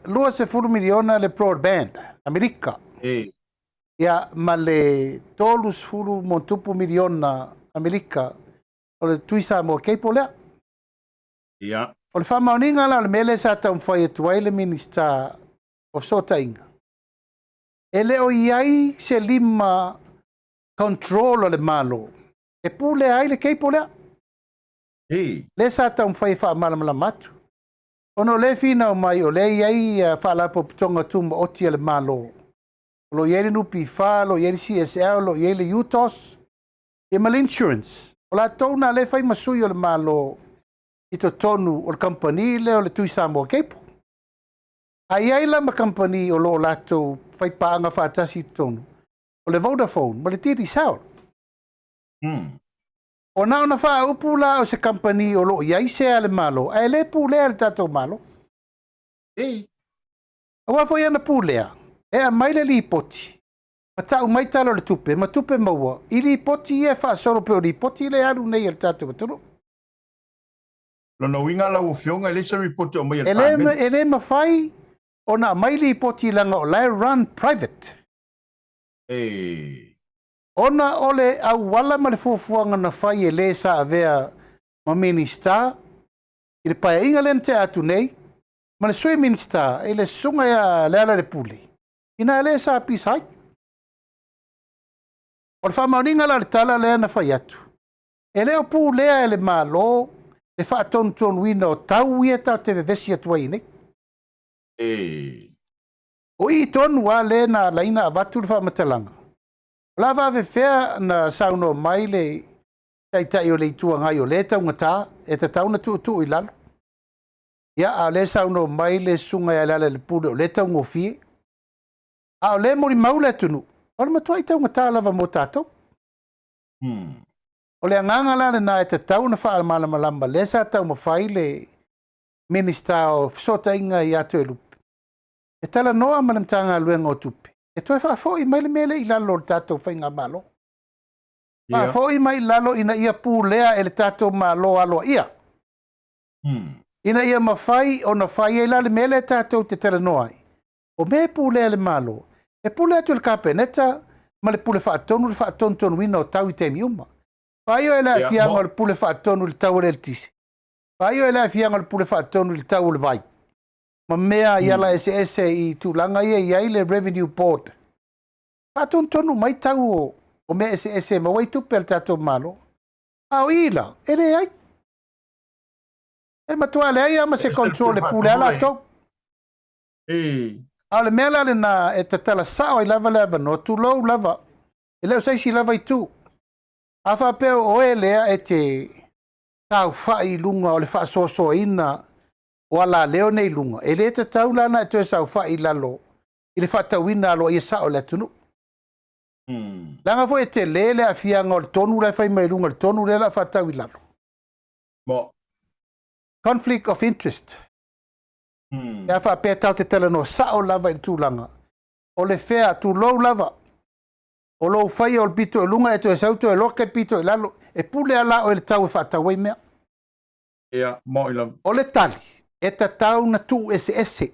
20 miliona le broadband Amerika. E. Ia, ma le 30 plus miliona Amerika o le Tui Samoa Cable lea. Ia. O le faamaoniga la o le mea lea sa taumafai atu ai le Minisita o Fesootaiga, e le o i ai se lima control a le Malo e pulea ai le cable lea. Ei. Lea sa taumafai e faamalamalama atu. Ona o lea e finau mai o lea e i ai faalapotopotoga tumaoti a le Malo. O lo o i ai le NPF, o lo o i ai le CSL, o lo o i ai le UTOS, ia ma le insurance. O latou na lea e fai ma sui o le Malo i totonu o le kamupani lea o le Tui Samoa Cable. A i ai la ma kamupani o lo o latou faipaaga faatasi i totonu, o le Vodafone ma le Digicel. O na ona faaupu la o se kamupani o lo o i ai sea a le Malo, ae le pulea e le tatou Malo. Ei. Aua foi ana pulea, e aumai le lipoti, ma tau mai tala o le tupe, ma tupe maua, i lipoti ia e faasolo pei o lipoti lea e alu nei a le tatou atunuu. Lona uiga lau Afioga, e leai se ripoti o aumai e le E le, Palemene. e le mafai ona aumai lipoti leaga o la e run private. Ei. Ona o le auala ma le fuafuaga na fai e le sa avea ma Minisita i le Paeaiga lea na tea atu nei, ma le Sui Minisita i le Susuga ia Lealailepule, ina le sa pisa ai. O le faamaoniga la o le tala lea na fai atu, e le o pulea e le Malo le faatonutonuina o tau ia tatou te vevesi atu ai nei. Ei. O i tonu lava lea na ala ai ona avatu le faamatalaga. O le a faafefea na saunoa mai le Taitai o le Itu Agai o lea e taugata, e tatau ona tuutuu i lalo. Ia, a o lea e saunoa mai le Susuga ia Lealailepule o lea e taugofie. A o lea e molimau le atunuu, o le matuai taugata lava mo tatou. O le agaga la lena e tatau ona faamalamalama, lea sa taumafai le Minisita o Fesootaiga ia Toelupe, e talanoa ma le Matagaluega o Tupe, e toe faafoi mai le mea lea i lalo o le tatou faigamalo. Faafoi mai i lalo ina ia pulea e le tatou Malo aloaia. Ina ia mafai ona fai ai la le mea lea tatou te talanoa ai, o mea e pulea e le Malo, e pule atu e le Kapeneta ma le Pule Faatonu le faatonutonuina o tau i taimi uma. Faaiu e le aafiaga o le Pule Faatonu i le tau o le eletise, faaiu e le aafiaga o le Pule Faatonu i le tau o le vai, ma mea i ala eseese i tulaga ia e i ai le Revenue Board. Faatonutonu mai tau o mea eseese e maua ai tupe a le tatou Malo. A o i la, e leai. E matua leai lava ma se control e pule lava latou. A o le mea la lena e tatala sao ai lava le avanoa, tulou lava, e le o se isi lava itu. A faapea o oe lea e te saofai i luga o le faasoasoaina o alaleo nei i luga, e le tatau la ona e toe saofai i lalo i le faatauina aloaia sao o le atunuu. Leaga foi e tele le aafiaga o le tonu la e fai mai i luga i le tonu lea o le a faatau i lalo. Conflict of interest. Pe a faapea tatou te talanoa sao lava i le tulaga o le fea, tulou lava, o lou faia o le pito i luga e toe sau toe loke le pito i lalo, e pule lava la oe i le tau e faatau ai mea. Ia, moni lava. O le tali, e tatau ona tuueseese.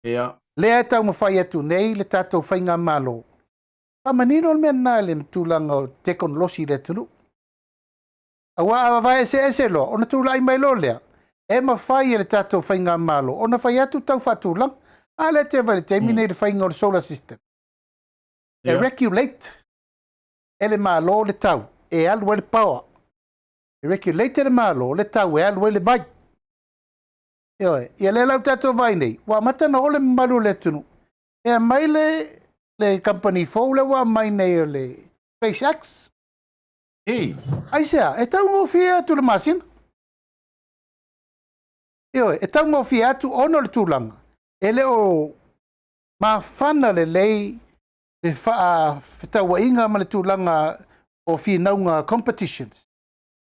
Ia. Lea e taumafai atu nei le tatou faigamalo, faamanino le mea lena i le tulaga o tekonolosi i le atunuu. Aua a vavae eseese loa, ona tulai mai loa lea, e mafai e le tatou faigamalo ona fai atu tau faatulaga. A lea te vaai i le taimi nei i le faiga o le solar system. E regulate e le Malo le tau e alu ai le power. E regulate e le Malo le tau e alu ai le vai. Ioe, ia lea la ua tatou vaai nei, ua amata ona oo le mamalu o le atunuu e aumai le, le kamupani fou lea ua aumai nei o le SpaceX. Ei. Aisea, e taugofie atu le masina. Ioe, e taugofie atu ona o le tulaga, e le o mafana lelei le faafetauaiga ma le tulaga o finauga competitions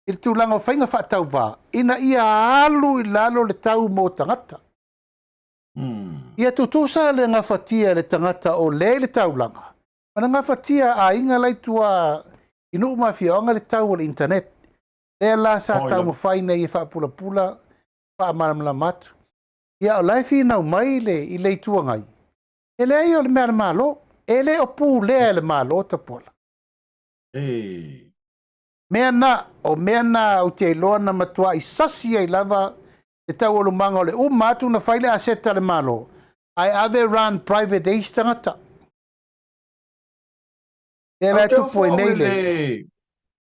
i le tulaga o faiga faatauvā ina ia alu i lalo le tau mo tagata. Ia tutusa le gafatia e le tagata o lea i le taulaga ma le gafatia a aiga la i tua i nuu ma afioaga le tau o le internet. Lea la sa taumafai nei e faapulapula, faamalamalama atu. Ia o la e finau mai le i le Itu Agai, e leai o le mea a le Malo, e le o pulea e le Malo Tapuala. Mea na, o mea na ou te iloa na matuai sasi ai lava le taualumaga o le uma atu na fai le aseta a le Malo, ae ave run private e isi tagata. Lea la e tupu ai nei le...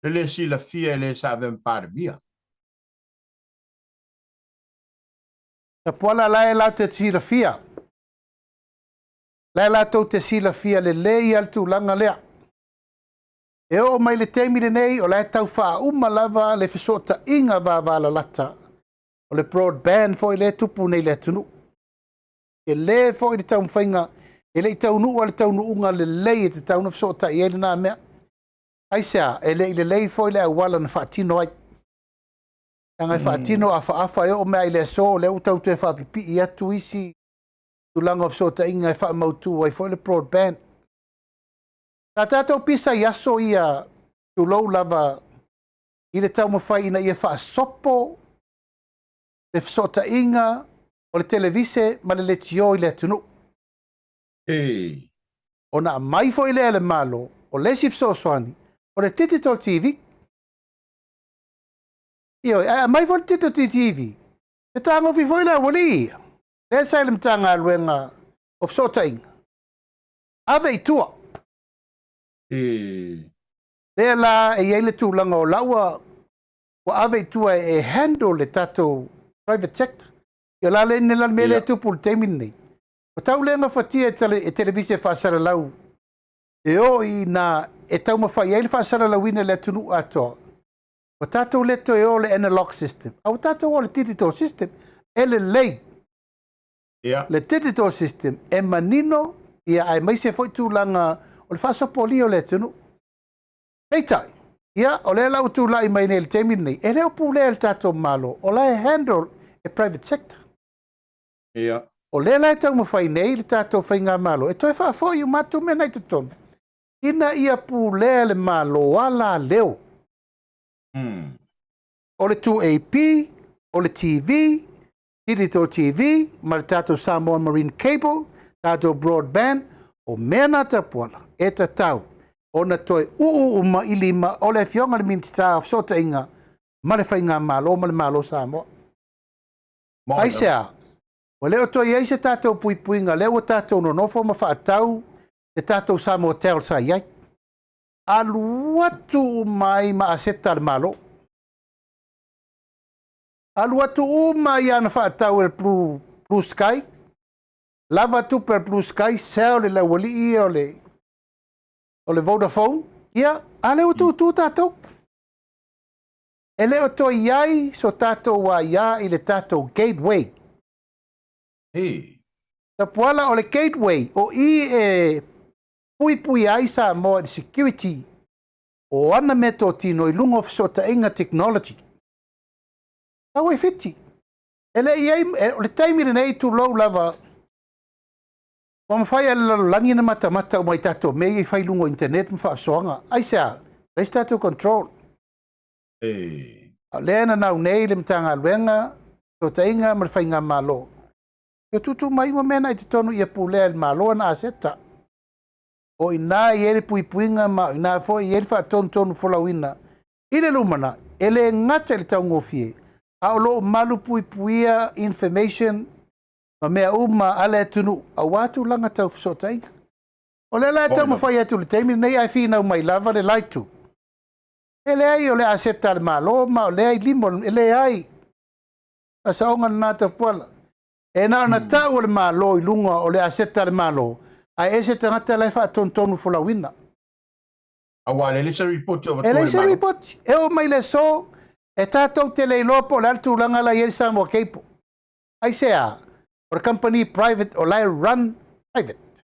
Le le silafia e le sa avea ma Palemia. Tapuala la e latou te silafia. La e latou te silafia lelei lava le tulaga lea. E oo mai le taimi lenei o la e tau faauma lava le fesootaiga vavalalata o le broadband foi lea e tupu nei i le atunuu. Tele foi le taumafaiga e le i taunuu lava le taunuuga lelei e tatau ona fesootai ai lena mea. Aisea? E le i lelei foi le auala na faatino ai. Leaga e faatino afaafa e oo mai lava i le aso o lea ua tau toe faapipii atu isi tulaga o fesootaiga e faamautu ai foi le broadband. Sa tatou pisa i aso ia, tulou lava, i le taumafai ina ia faasopo le fesootaiga o le televise ma le leitio i le atunuu. Ona aumai foi lea e le Malo o le isi fesoasoani o le Digital TV. Ioe, ae aumai foi le Digital TV, e tagofi foi le aualii ia, lea sa i le Matagaluega o Fesootaiga, ave i tua. Lea la e i ai le tulaga o la ua ua ave i tua e handle le tatou private sector. Ia la le la mea lea e tupu i le taimi lenei. Ua tau le gafatia e televise faasalalau e oo i ina e taumafai ai le faasalalauina i le atunuu atoa. Ua tatou le toe o le analog system, a ua tatou o le digital system. E lelei le digital system e manino ia aemaise foi tulaga o le faasopolia o le atunuu. Peitai, ia, o lea la ua tulai mai nei i le taimi lenei, e le o pulea e le tatou Malo, o la e handle e private sector. O lea la e taumafai nei le tatou Faigamalo e toe faafoi uma atu mea na i totonu, ina ia pulea e le Malo alaleo. O le 2AP, O le TV, Digital TV, ma le tatou Samoa Marine Cable, tatou broadband, o mea na Tapuala e tatau ona toe uu uma i lima o le Afioga i le Minisita o Fesootaiga ma le Faigamalo ma le Malo o Samoa. Aisea? Ua le o toe i ai se tatou puipuiga, lea ua tatou nonofo ma faatau le tatou Samoatel sa i ai. Alu atu uma ai ma aseta a le Malo. Alu atu uma ai ana faatau e le Blue, Blue Sky, lava tupe a le Blue Sky, sell le laualii ia o le, o le Vodafone, ia, a lea ua tutu tatou. E le o toe i ai so tatou aia i le tatou gateway. Hey. Tapuala o le gateway, o i e puipuia ai Samoa i le security o ana meatotino i luga o fesootaiga technology. Tau ai Fiti. E le i ai, e, o le taimi lenei tulou lava, ua mafai e le lalolagi ona matamata uma i tatou mea ia i fai i luga o internet ma faasoaga. Aisea? Leai se tatou control. E. A o lea e nanau nei le Matagaluega, Fesootaiga ma le Faigamalo, ia tuutuu mai uma mea na i totonu ia pulea e le Malo ana aseta. O i ina e i ai le puipuiga ma o i ina foi e i ai le faatonutonu folauina i le lumanai, e le gata i le taugofie, a o lo o malupuipuia information ma mea uma a le atunuu aua tulaga tau fesootaiga. O lea la e taumafai atu i le taimi lenei ae finau mai lava le la itu. E leai o le aseta a le Malo ma o lea i lima o le, e leai. Faasaoga lena Tapuala. E na ona tau o le Malo i luga o le aseta a le Malo, ae ese tagata la e faatonutonu folauina. Aua e leai se ripoti o E avatua leai e le se Malo. ripoti. E oo mai le aso, e tatou te le iloa po o le a le tulaga la e i ai le Samoa Cable. Aisea? O le company private o la e run private.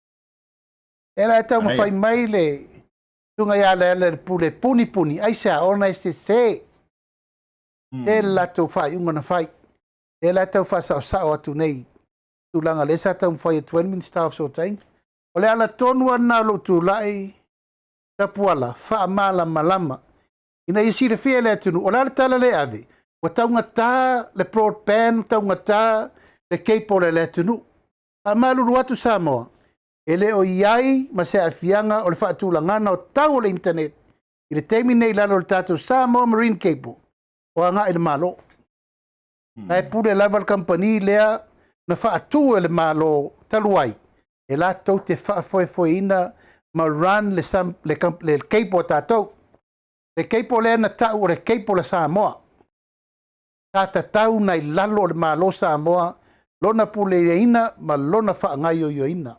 E la e taumafai mai le susuga ia Lealailepule punipuni, aisea? Ona e sese. Sese le latou faaiuga na fai. Lea la e tau faasaosao atu nei tulaga lea sa taumafai atu ai le Minisita o Fesootaiga. O le ala tonu lava lena o lou tulai, Tapuala, faamalamalama ina ia silafia e le atunuu o le a le tala lea e ave, ua taugata le broadband, taugata le cable a le atunuu. Faamalulu atu Samoa, e le o i ai ma se aafiaga o le faatulagaga o tau o le internet i le taimi nei i lalo o le tatou Samoa Marine Cable o agai i le Malo. La e pule lava le kamupani lea na faatu e le Malo talu ai e latou te faafoefoeina ma run le, sam, le, le cable a tatou. Le cable lea na tau o le cable a Samoa. Sa tatau na i lalo o le Malo Samoa lona puleaina ma lona faagaioioina.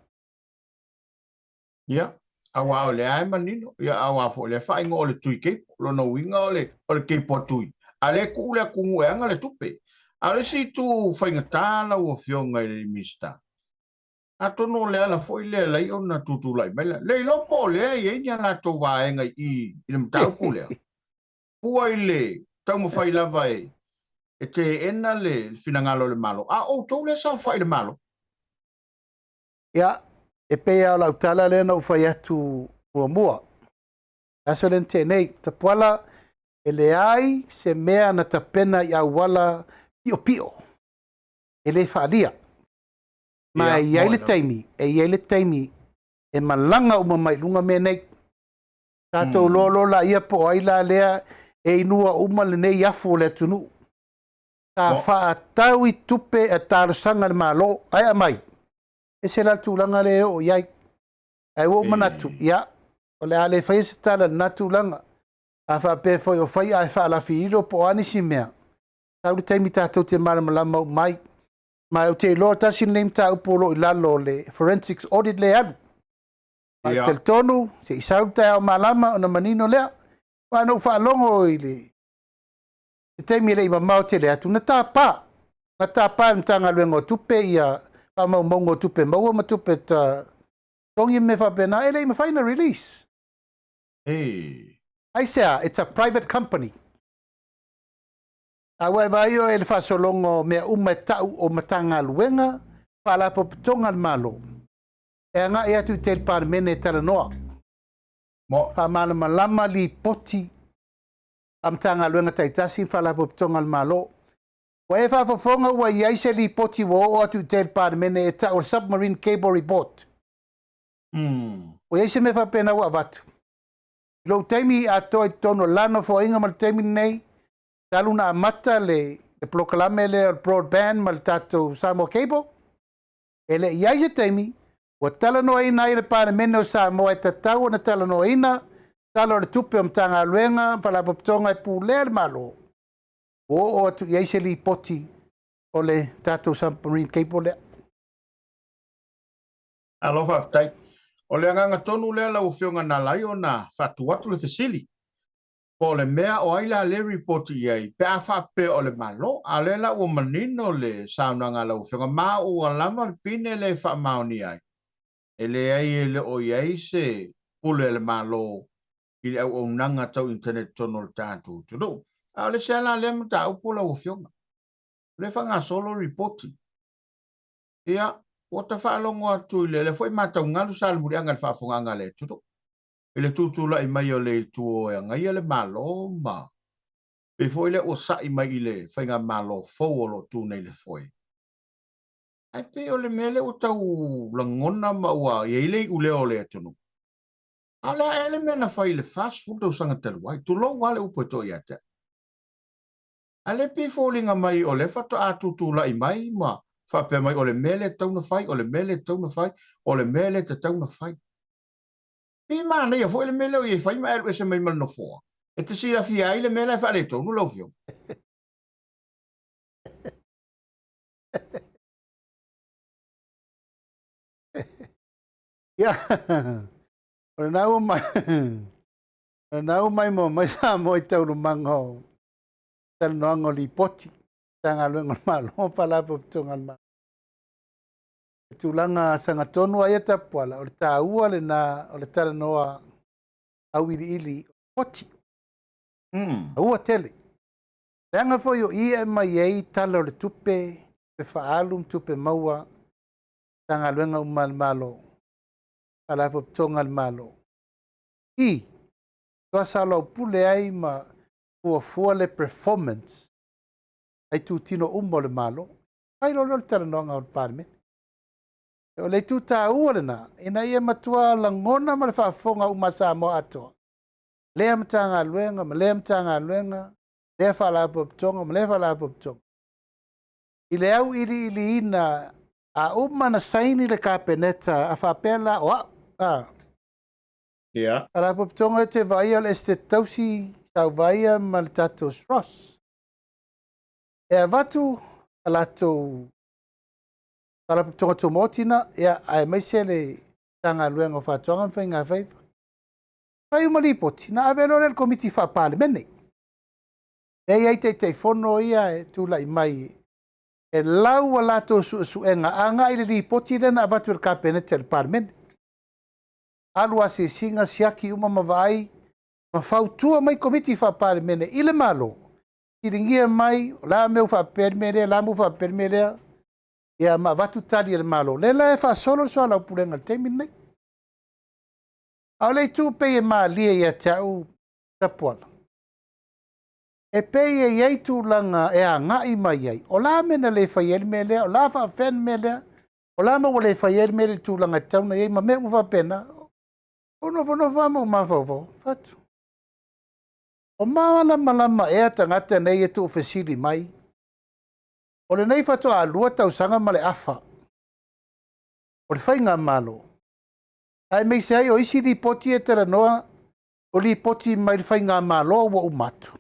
Ia, aua o lea e manino, ia aua foi o lea e faaigoa o le Tui Cable, lona uiga o le, o le cable a Tui, a o lea e tuu le atunuu e aga le tupe. A o le isi itu faigata lau Afioga i le Minisita, atonu o le ala foi lea e alai ona tutulai mai le, le iloa po o lea e i ai ni a latou vaega i i i le mataupu lea. Fua i le taumafai lava e e teena le finagalo o le Malo, a o outou lea e saofai i le Malo. Ia, e pei lava o lau tala lea na ou fai atu muamua, le aso lea na tea nei, Tapuala, e leai se mea na tapena i auala piopio, e le faalia. Ma e i ai le taimi, e i ai le taimi e malaga uma mai luga mea nei. Tatou loa loa laia po o ai la lea e inua uma lenei afu o le atunuu. Sa faatau i tupe a talosaga a le Malo, ae aumai, ese la le tulaga lea e oo i ai. Ae ua ou manatu, ia, o le a le faia se tala i lena tulaga. A faapea foi o fai ae faalafililo po o a nisi mea, sau le taimi tatou te malamalama uma ai. Ma ou te iloa tasi lenei mataupu o lo o i lalo o le forensics audit lea e alu. Ma ou te talitonu, se i sau le taeao malama ona manino lea. Aua na ou faalogo i le se taimi e le i mamao tele atu, na tapa, na tapa e le Matagaluega o Tupe ia faamaumauga o tupe maua ma tupe totogi ma mea faapena, e le i mafai ona release. Hey. Aisea, it's a private company. A ua e vaai oe i le faasologa o mea uma e tau o Matagaluega, Faalapotopotoga a le Malo, e agai atu i te Palemene e talanoa. Faamalamalama lipoti a Matagaluega taitasi ma Faalapotopotoga a le Malo. Ua e faafofoga ua i ai se lipoti ua oo atu i tai i le Palemene e tau o le Submarine Cable Report. Ua i ai se mea faapena ua avatu. I lou taimi atoa i totonu o le la nofoaiga ma le taimi lenei, talu na amata le polokalame lea o le broadband ma le tatou Samoa Cable, e le i ai se taimi ua talanoaina ai e le Palemene o Samoa e tatau ona talanoaina Tala o le Tupe o Matagaluega ma Faalapotopotoga e pulea le Malo, ua oo atu i ai se lipoti o le tatou submarine cable lea. Malo faafetai. O le agaga tonu lea lau Afioga na ala ai ona faatu atu le fesili, po o le mea o ai la lea e lipoti i ai pe a faapea o le Malo. A o lea la ua manino le saunoaga a lau Afioga, ma ua lava le pine lea e faamaonia ai, e leai e le o i ai se pule a le Malo i le auaunaga tau internet i totonu o le tatou atunuu. A o le isi lava la lea mataupu lau Afioga, o lea e faagasolo le lipoti. Ia, ua ta faalogo atu i le lea foi matau galu sa le muliaga i le faafofogaaga a le atunuu i le tutulai mai o le itu e agaia le Malo ma pei foi lea ua sa'i mai i le faigamalo fou o lo o tu nei i le foe. Ae pei o le mea lea ua tau lagona ma ua i ai le iuleo o le atunuu. A o le a ea le mea na fai i le 40 tausaga talu ai? Tulou lava le upu e to'a ia te au. A lea pei e foliga mai o lea faatoa tutulai mai ma faapea mai o le mea lea e tatau ona fai, o le mea lea e tatau ona fai, o le mea lea e tatau ona fai. Pei e manaia foi le mea lea o i ai fai ma e alu ese mai ma le nofoa e te silafia ai le mea la e faaletonu lau Afioga. Ia, o lena ua mai, o lena ua maimoa mai Samoa i taualumaga o talanoaga o Lipoti, Matagaluega o le Malo ma Faalapotopotoga a le Malo. Le tulaga sagatonu lava ia Tapuala, o le taua lena o le talanoa auiliili o Lipoti. Taua tele. Leaga foi o i e aumai ai tala o le tupe, tupe faaalu ma tupe maua, Matagaluega uma a le Malo, Faalapotopotoga a le Malo. I, faatoa soalaupule ai ma fuafua le performance a itutino uma o le Malo. Fai loa lea o le talanoaga o le Palemene. O le itu taua lena, ina ia matua lagona ma le faafofoga uma a Samoa atoa, lea Matagaluega ma lea Matagaluega, lea Faalapotopotoga ma lea Faalapotopotoga, i le auiliiliina a uma na saini le Kapeneta a faapea la o au, a. Ia. Faalapotopotoga e te vaaia o le Esetete Tausi Sauvaia ma le tatou SROS. E avatu a latou Faalapotopotoga Tumaoti na, ia, aemaise le Matagaluega o Faatoaga ma Faiga Faiva. Fai uma lipoti, na ave loa lea i le Komiti Faa-Palemene. Lea e i ai Taitaifono ia e tulai mai e lau a latou suesuega agai i le lipoti lea na avatu e le Kapeneta i le Palemene. Alu asiasiga, siaki uma ma vaai ma fautua mai Komiti Faa-Palemene i le Malo, fesiligia mai, o le a mea ua faapea le mea lea, o le a mea ua faapea le mea lea, ia ma avatu tali a le Malo. Lea la e faasolo le soalaupulega i le taimi lenei. A o le itu pei e malie ia te au Tapuala, e pei e i ai tulaga e agai mai ai, o le a mea na le fai ai le mea lea, o le a faapefea le mea lea, o le a mea ua le fai ai le mea lea i le tulaga e tatau ona i ai, ma mea uma faapena. Ou nofonofo lava ma ou mafaufau, fatu. O malamalama ea tagata nei e tuufesili mai, o lenei faatoa 2 tausaga ma le afa o le faigamalo, aemaise ai o isi lipoti e talanoa, o lipoti mai le faigamalo ua uma atu.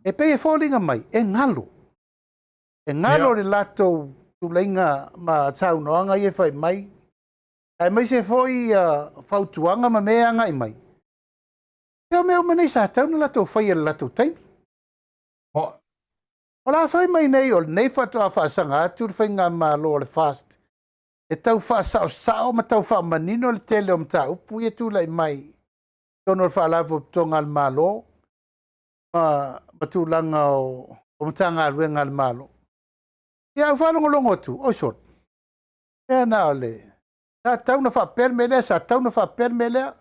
E pei e foliga mai, e galo. E galo le latou tuleiga ma saunoaga ia e fai mai, aemaise foi fautuaga ma mea e agai mai. Ia o mea uma nei sa tatau ona latou faia i le latou taimi. O le a fai mai nei o lenei faatoa faasaga atu le faigamalo o le FAST e tau faasaosao ma tau faamanino le tele o mataupu ia e tulai mai i totonu o le Faalapotopotoga a le Malo ma tulaga o Matagaluega a le Malo. Ia, au faalogologo atu, oi sole, ea na o le sa tatau ona faapea le mea lea, sa tatau ona faapea le mea lea,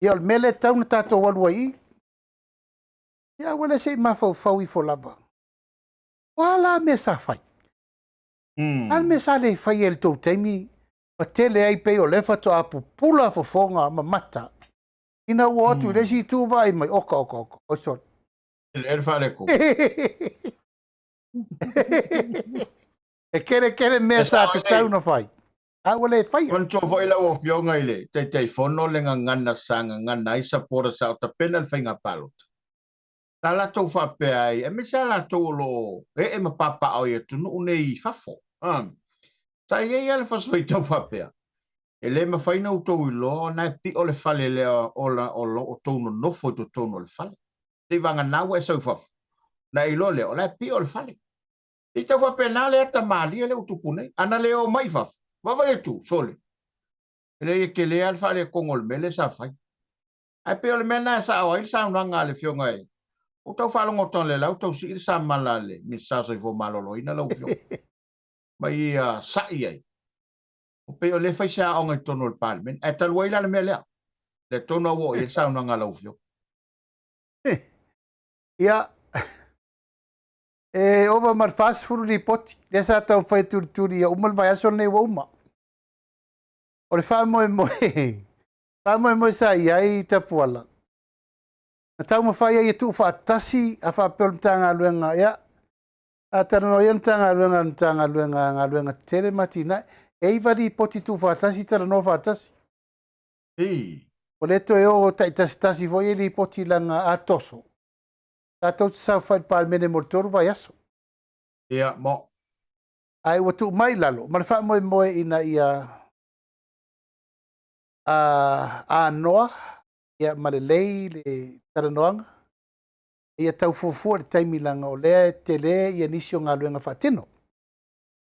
ia o le mea lea e tatau ona tatou alu ai i i. Ia aua le se i mafaufau ifo lava. O a la mea sa fai? A le mea sa le faia i le tou taimi ma tele ai pei o lea faatoa pupula fofoga ma mata ina ua o atu i le isi itu vaai mai, oka oka oka, oi sole. E le faaletonu. E kerekere mea sa tatau na fai, a ua le faia. Manatua foi lau Afioga i le Taitaifono le gagana sa gagana ai supporters sa o tapena le faiga palota. Sa latou faapea ai, aemaise lava latou o lo o ee ma papaaao i atunuu nei i fafo. Sa i ai lava le fasi faitau faapea, e le mafai ona outou iloa ona e pio le fale lea o lo o outou nonofo i totonu o le fale. Seivagana ua e sau i fafo, ona e iloa lea o la e pio le fale. E tau faapena le ata malie lea ua tupu nei. Ana le o mai i fafo, vaavaai atu, sole, e leai e tele lava le faaletonu o le mea lea sa fai. Ae pei o le mea lena e sao ai le saunoaga a le Afioga i ua tau faalogo atu o la ua tau sii le samala a le Minisita o Soifua Maloloina lau Afioga ma ia sa'i ai. O pei o lea e fai se aoga i totonu o le Palemene. Ae talu ai la le mea lea, lea tonu lava ua oo i ai le saunoaga a lau Afioga. Ia, e ova ma le 40 lipoti lea sa taumafai e tulituli ia uma le vaiaso lenei ua uma. O le faamoemoe, faamoemoe sa i ai Tapuala, na taumafai ai e tuufaatasi a faapea o le Matagaluega, ia, a talanoa ia le Matagaluega, le Matagaluega Galuega Tetele ma Atinae, e 9 lipoti tuufaatasi talanoa faatasi. O lea toe o taitasitasi foi e lipoti leaga a toso, tatou te saofai i le Palemene mo le 3 vaiaso. Ia, mo. Ae ua tuu mai i lalo ma le faamoemoe ina ia anoa ia, ma lelei le talanoaga, ia tau fuafua le taimi leaga o lea e tele ia nisi o galuega faatino.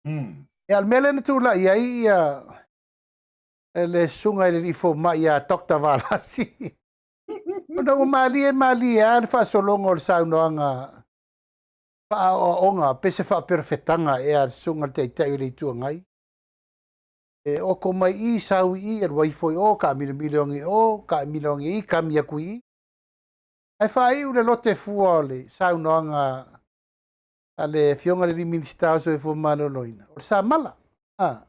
Ia, o le mea lea na tulai ai ia le susuga i le alii fomai ia Dr. Valasi. Ona ua malie malie lava le faasologa o le saunoaga faaaoaoga pe se faaperofetaga ea a le susuga i le Taitai o le Itu Agai. E oko mai i, sau i i, alu ifo i o, taamilomilo ane i o, taamilo ane i, kami atu i i. Ae faaiu le lote fua o le saunoaga a le Afioga i le Minisita o Soifua Maloloina, o le samala. Ah.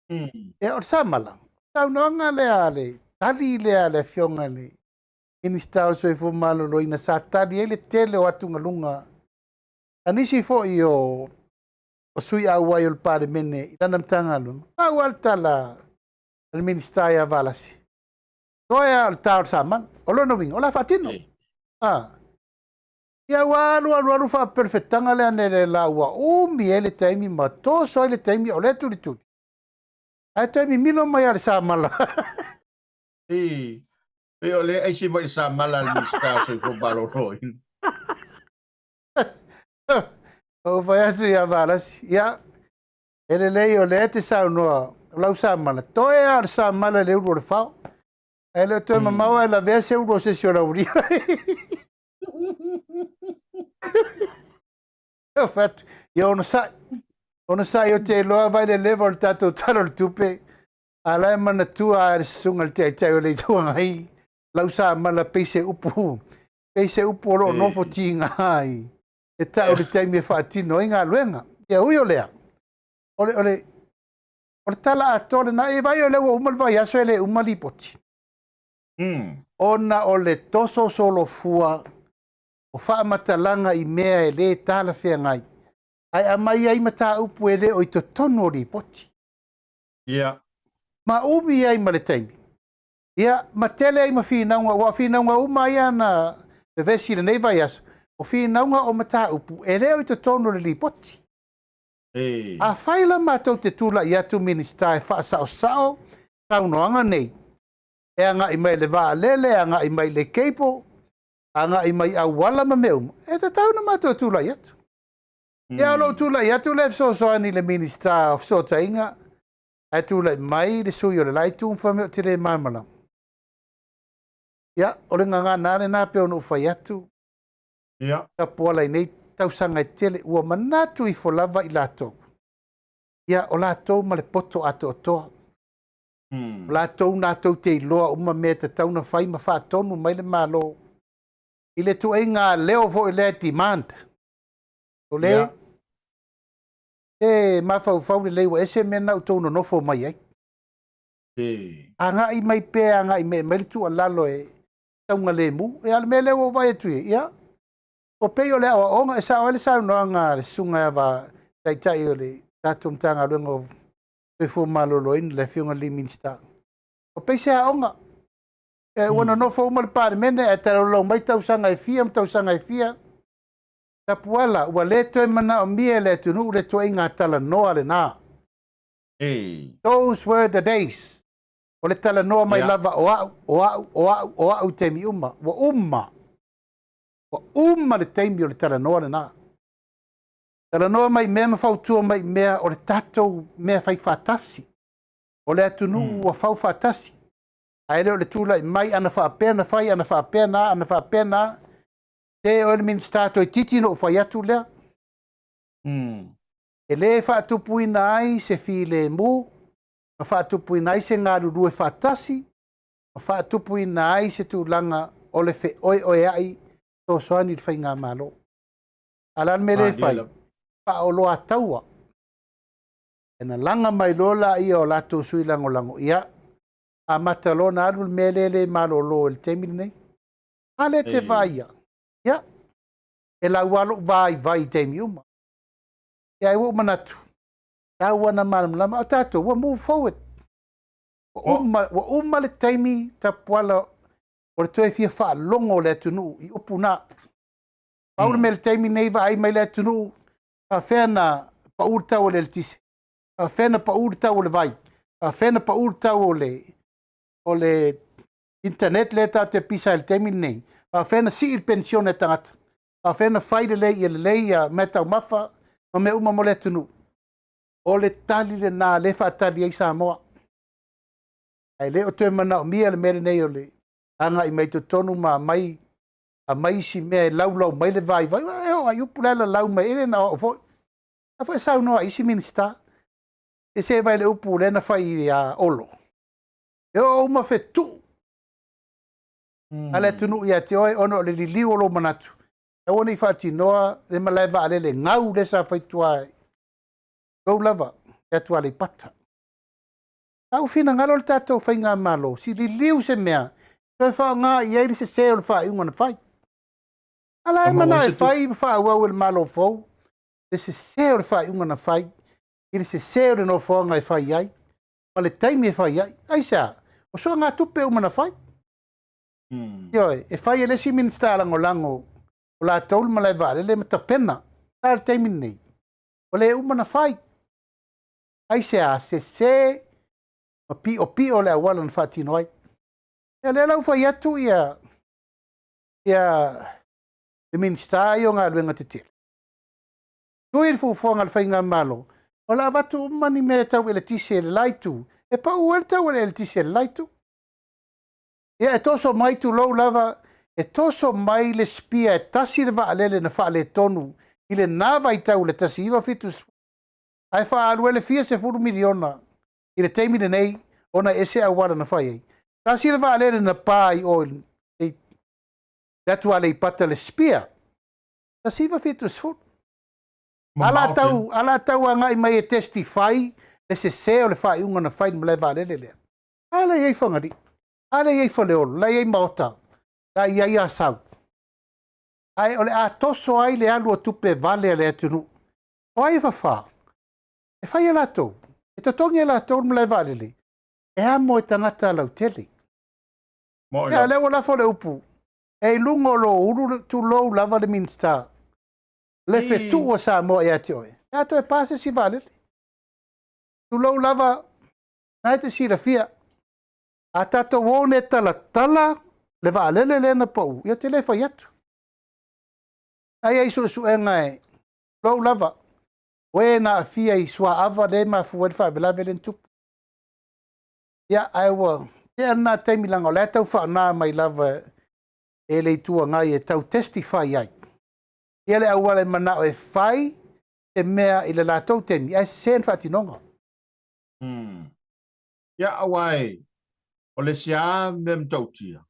Ia, o le samala, saunoaga lea a le tali lea a le Afioga i le Minisita o le Soifua Maloloina sa tali ai le tele o atugaluga a nisi foi o sui auai o le Palemene i lana Matagaluega. Pau lava le tala a le Minisita ia Valasi, toe lava o le ta o le samala. O lona uiga, o le a faatino. Ah. Ia ua alu alu alu faaperefetaga lea nei la ua umi ai le taimi ma toso ai le taimi o lea tulituli. Ae toe mimilo mai a le samala. I, pei o le aisi mai le samala a le Minisita o Soifua Maloloina. Ou fai atu ia Valasi, ia, e lelei o lea te saunoa o lau samala, toe lava o le samala i le ulu o le fao. Ae le o toe mamao ae lavea se ulu o se isi o lau alii. Ou fai atu, ia onosai, onosai ou te iloa vai le leva o le tatou Tala o le Tupe, a la e manatua a le susuga i le Taitai o le Itu Agai, lau samala pei se upu, pei se upu o lo o nofo tiga ai, e tau le taimi e faatino ai galuega. Ia ui o lea, o le, o le, o le tala atoa lena, e vai o lea ua uma le vaiaso e le uma lipoti. Ona o le toso solofua o faamatalaga i mea e le talafeagai, ae aumai ai mataupu e le o i totonu o lipoti. Ma umi ai ma le taimi. Ia, ma tele ai ma finauga, aua o finauga uma ia na vevesi i lenei vaiaso, o finauga o mataupu e le o i totonu o le lipoti. Afai la matou te tulai atu Minisita e faasaosao saunoaga nei, e agai mai i le vaalele, e agai mai i le cable, agai mai i auala ma mea uma, e tatau ona matou tulai atu. Ia, o lou tulai atu lea e fesoasoani i le Minisita o Fesootaiga, ae tulai mai le sui o le la itu ma fai mai ou te le malamalama. Ia, o le gagana lava lena pei ona ou fai atu, Tapuala i nei tausaga e tele, ua manatu ifo lava i latou, ia, o latou ma le poto atoatoa. O latou natou te iloa uma mea e tatau ona fai ma faatonu mai le Malo i le tuaiga leo foi lea demand. O le, E mafaufau lelei ua ese mea na outou nonofo mai ai. Agai mai pea, agai mai mai le tuualalo e taugalemu. Ia, o le mea lea ua ou vaai atu i ai, ia, ua pei o le aoaoga, e sao ai le saunoaga a le susuga ia Va, Taitai o le tatou Matagaluega o Soifua Maloloina, le Afioga i le Minisita. Ua pei se aoga. Ua nonofo uma le Palemene ae talaulau mai tausaga e fia ma tausaga e fia. Tapuala, ua le toe manaomia e le atunuu le tuuaiga talanoa lena. Those were the days. O le talanoa mai lava o au, o au, o au, o au i taimi uma. Ua uma. Ua uma le taimi o le talanoa lena. Talanoa mai mea ma fautua mai mea o le tatou mea fai faatasi. O le atunuu ua fau faatasi. Ae le o le tulai mai ana faapea na fai, ana faapea na, ana faapea na. Te oe le Minisita toeitiiti na ou fai atu lea. E le faatupuina ai se filemu, ma faatupuina ai se galulue faatasi, ma faatupuina ai se tulaga o le feoeoea'i fesoasoani i le faigamalo. A o le a le mea lea e fai? Faaoloataua. E na laga mai loa laia o latou sui lagolago, ia, amata loa ona alu le mea lea e le malolo i le taimi lenei. A lea e te vaaia, ia, e lau lava lou vaivai i taimi uma. Ia, ae ua ou manatu, tau lava na malamalama, o tatou, ua move forward. Ua uma, ua uma le taimi tapuala o le toe fia faalogo o le atunuu i upu na. Pau le mea i le taimi nei vaai mai le atunuu, faafefea na pau le tau o le eletise, faafefea na pau le tau o le vai, faafefea na pau le tau o le, o le internet lea tatou te pisa ai i le taimi lenei, faafefea na sii le penisione a tagata, faafefea na fai lelei ia lelei ia meataumafa ma mea uma mo le atunuu. O le tali lena lea e faatali ai Samoa. Ae le o toe manaomia le mea lenei o le agai mai totonu ma aumai aumai isi mea e laulau mai le vaivai. E oo lava i upu la e lalau mai, e le na o au foi. A foi e saunoa i isi Minisita. E se vaai i le upu lea na fai ia Olo. E oo uma fetuu a le atunuu ia te oe ona o le liliu o lou manatu. Aua ne i faatinoa le malae vaalele gau lea sa fai tua i lou lava i atu Aleipata. A ua finagalo le tatou faigamalo, si liliu se mea toe faaaoga i ai le sese o le faaiuga na fai. A la e manao e fai ma faaauau e le Malo fou le sese o le faaiuga na fai i le sese o le nofoaga e fai ai ma le taimi e fai ai. Aisea? O soagatupe uma na fai. Ioe, e fai e le isi Minisita lagolago o latou le malae vaalele ma tapena. A le taimi lenei, ua le uma na fai. Aisea? Sese ma piopio le auala na faatino ai. Ia lea la ua fai atu ia ia le Minisita ia o Galuega Tetele. Tui le fuafuaga a le Faigamalo, o le a avatu uma ni mea tau eletise i le la itu, e pau ai le tau o le eletise i le la itu. Ia e toso mai, tulou lava, e toso mai le spear e tasi le vaalele na faaletonu i lena vaitau i le 1970, ae faaalu ai le fia sefulu miliona i le taimi lenei ona e ese auala na fai ai. Tasi le vaalele na pa i o i le atu Aleipata le spear, 1970. A la tau, a la tau agai mai e testify le sese o le faaiuga na fai i le malae vaalele lea. A la i ai Fagalii, a la i ai Faleolo, la i ai Maota, la i ai Asau. Ae o le a toso ai le alu o tupe vale a le atunuu. O ai e fafā? E fai e latou, e totogi e latou le malae vaalele, e amo e tagata lautele. Ia, lea ua lafo le upu, e i luga o lou ulu, tulou lava le Minisita, le fetuu o Samoa ia te oe, e a toe pa se isi vaalele. Tulou lava, na e te silafia, a tatou o nei talatala le vaalele lea na pau, ia te le fai atu. Ai ai suesuega e, tulou lava, o e na aafia i suaava lea e mafua ai le faalavelave lea na tupu. Ia, ae ua tea lena taimi leaga o la e tau faana mai lava e le Itu Agai e tau testify ai ia le auala e manao e fai se mea i le latou taimi, ae sese le faatinoga. Ia, aua e, o le isi lava mea matautia,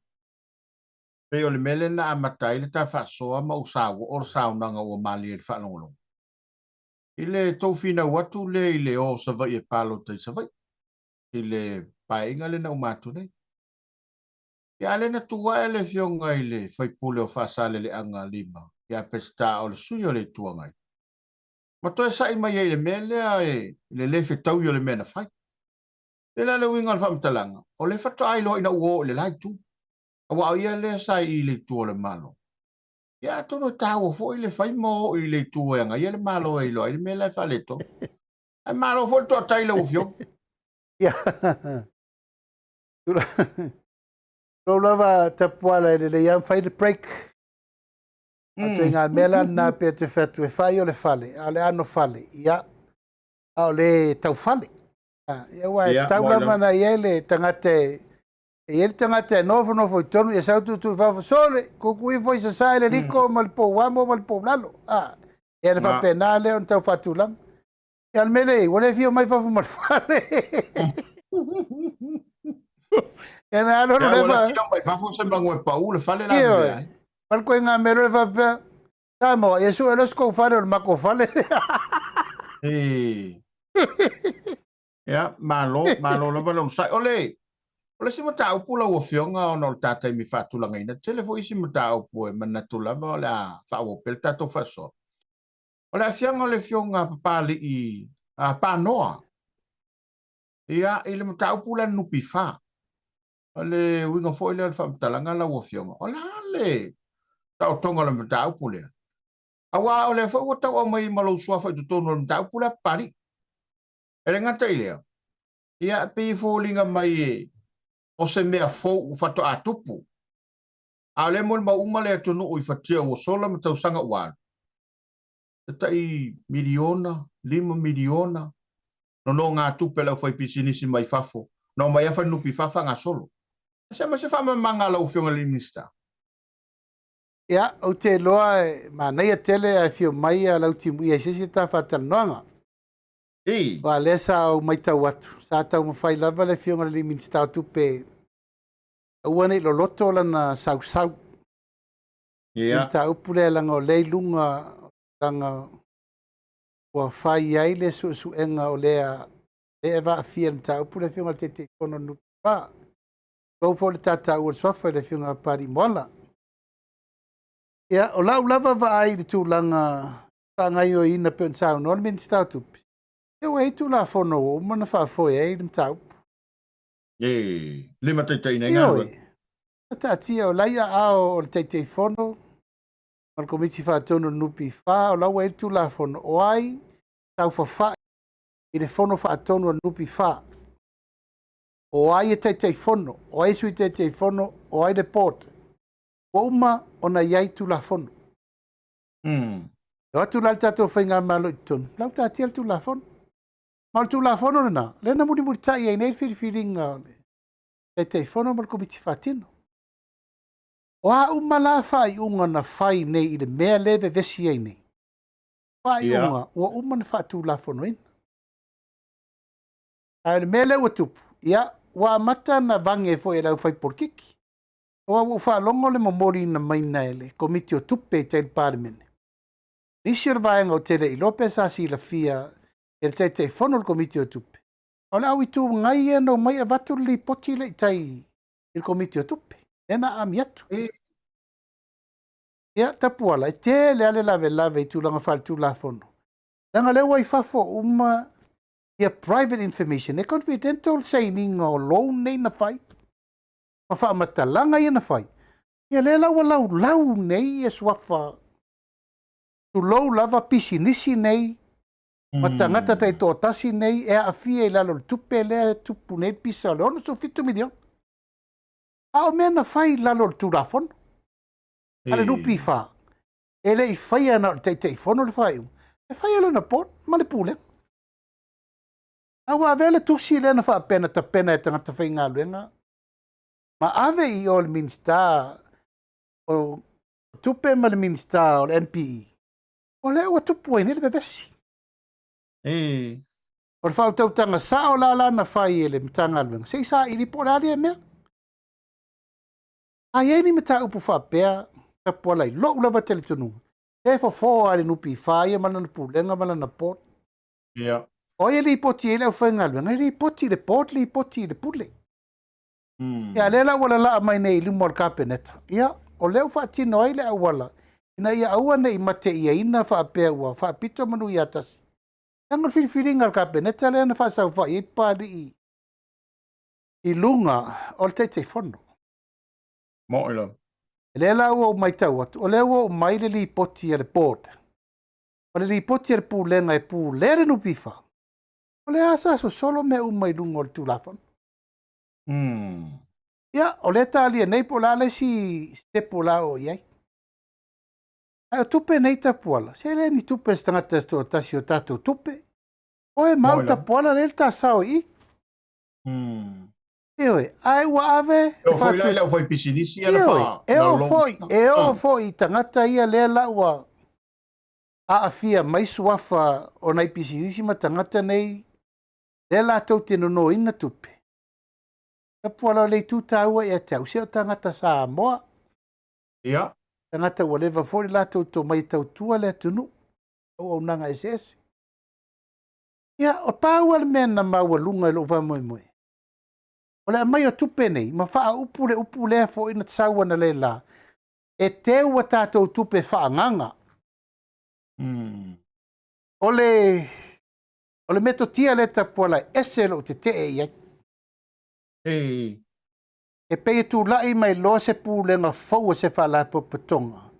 pei o le mea lea na amata ai le ta faasoa ma ou sauoo le saunoaga ua malie i le faalogologo. I le tou finau atu lea i le o o Savaii e palota i Savaii i le paeaiga lea na uma atu nei. Ia a lea na tu ae le afioga i le faipule o Faasaleleaga 5 ia Peseta o le sui o le Itu Agai ma toe sa'i mai ai i le mea lea i le le fetaui o le mea na fai. E le le uiga o le faamatalaga, o lea faatoa iloa ina ua oo i le la itu. Aua o ia lea sa i le itu o le Malo. Ia atonu e taua foi le fai ma oo i le itu e agaia le Malo e iloa ai le mea la e faaletonu. Ae malo foi le toatai i lau Afioga. Ia. Lou lava tapuala e lelei lava fai le break. A ituaiga mea la lena pe te fai atu e fai o le fale, a o le ano fale, ia, a o le taufale. Ia, aua e tau lava na i ai le tagata e e i ai le tagata e nofonofo i totonu, ia sau tuutuu i fafo, sole, kuku ifo i sasae le liko ma le pou amo ma le pou lalo. Ia na faapena lea ona tau faatulaga. Ia o le mea lea, ua le fia mai fafo ma le fale. Ia na alu alu le fa. Ia mai fafo se mangu e pau le fale la. Ia. Ma le koinga mea le faapea. Samoa, ia sue loa se kou fale o le makou fale. Ee. Ia, malo, malo lava le onosai. O le, o le isi mataupu lau Afioga ona o le ta taimi faatulagaina, tele foi isi mataupu e manatu lava o le a faaauau pea le tatou faasoa. O le aafiaga o le Afioga a Papalii a Panoa, ia, i le mataupu lea NPF. O le uiga foi lea o le faamatalaga lau Afioga, o le a le taotoga o le mataupu lea? Aua o lea foi ua tau aumai ma lou suafa i totonu o le mataupu lea Papalii. E le gata i lea, ia, e pei e foliga mai e o se mea fou faatoa tupu. A o lea e molimau uma le atunuu i fatia ua sola ma tausaga ua alu, e tai miliona, $5 miliona, nonogatupe a le aufaipisinisi mai fafo, na omai lava fai NPF faagasolo. Se ma se faamalamalamaga a lau Afioga i le Minisita. Ia, ou te iloa e manaia tele ae afio mai a Lautimuia i se isi ta faatalanoaga. Ii. Aua lea sa ou matau atu, sa taumafai lava le Afioga i le Minisita o Tupe aua ne i loloto lana sausau. Ia. I le mataupu lea leaga o lea i luga leaga ua fai ai le suesuega o lea lea e aafia i le mataupu le Afioga i le Taitaifono o le NPF. Tulou foi le tataua o le suafa i le Afioga ia Papalii Moala. Ia, o lau lava vaai i le tulaga faagaoioiina pei ona saunoa le Minisita o Tupe, ia ua i ai Tulafono ua uma ona faafoe ai le mataupu. E limataitaiina ai galuega. Ioe. Taatia o la i aao o le Taitaifono ma le Komiti Faatonu o le NPF, o la ua i ai le Tulafono, o ai saofafai i le Fono Faatonu a le NPF, o ai e Taitaifono, o ai e Sui Taitaifono, o ai le Board. Ua uma ona i ai Tulafono. E o atu la le tatou Faigamalo i totonu, o la ua taatia le Tulafono. Ma o le Tulafono lena, lea na mulimulitai ai nei le filifiliga o le Taitaifono ma le Komiti Faatino. O a uma la faaiuga na fai nei i le mea lea e vevesi ai nei, faaiuga ua uma ona faatulafonoina. Ae o le mea lea ua tupu, ia, ua amata ona vage foi e le aufaipolikiki. Aua ua ou faalogo le momoliina maina e le Komiti o Tupe i tai i le Palemene. Nisi o le vaega ou te le iloa pe sa silafia e le Taitaifono o le Komiti o Tupe, o le au Itu Agai ia na omai avatu le lipoti lea i tai i le Komiti o Tupe, lea na aami atu. Ia, Tapuala, e tele lava le lavelave i tulaga faaletulafono, leaga lea ua i fafo uma ia private information, e confidential le sainiga o loan nei na fai, ma faamatalaga ia na fai. Ia lea la ua laulau nei ia suafa, tulou lava pisinisi nei, ma tagata taitoatasi nei e aafia i lalo o le tupe lea e tupu nei le pisa o le $67 miliona. A o mea na fai i lalo o le Tulafono a le NPF, e le i faia na o le Taitaifono le faaiuga, e fai e lona board ma le pulega. A ua avea le tusi lea na faapea na tapena e tagata faigaluega ma ave i o le Minisita o Tupe ma le Minisita o le MPE, o lea ua tupu ai nei le vevesi. O le faautautaga sao la la na fai e le Matagaluega, se i saili po o le a lea mea. A i ai ni mataupu faapea, Tapuala, i lou lava talitonuga, E fofo lava i le NPF ia ma lana pulega ma lana board. Ia. O ai e lipoti ai le aufaigaluega? E lipoti i le board, lipoti i le pule. Mm. Ia, lea la ua lalaa mai nei i luma o le Kapeneta. Ia, o lea ua faatino ai le auala ina ia aua ne i mateiaina faapea ua faapito manu ia tasi. Leaga o le filifiliga a le Kapeneta lea na faasaofai ai Papalii i luga o le Taitaifono. Mo'i lava. Lea la ua ou matau atu, o lea ua oo mai le lipoti a le board. O le lipoti a le pulega e pulea le NPF, o lea sa sosolo mea uma i luga o le Tulafono. Mm. Ia, o lea talia nei po o le a le isi step o le a oo i ai. Ae o tupe nei Tapuala, se le ni tupe a se tagata se toatasi o tatou tupe. Oe mau Tapuala lea le ta sao i i. Mm. Ioe, ae ua ave E oo foi la i le aufaipisinisi ia na fa. E oo foi, e oo foi i tagata ia lea la ua aafia mai suafa o nai pisinisi ma tagata nei lea latou te nonoina tupe. Tapuala o le itu taua ia te au, se o tagata Samoa. Ia. Tagata ua leva foi le latou tomai e tautua le atunuu, auaunaga eseese. Ia, o pau le mea na maualuga i lou faamoemoe. O le aumai o tupe nei, ma faaupu le upu lea foi na sau analeila, e teu a tatou tupe faaagaga. Mm. O le, o le metotia lea Tapuala e ese lou tetee i ai. Ei. E pei e tulai mai loa se pulega fou a se faalapotopotoga,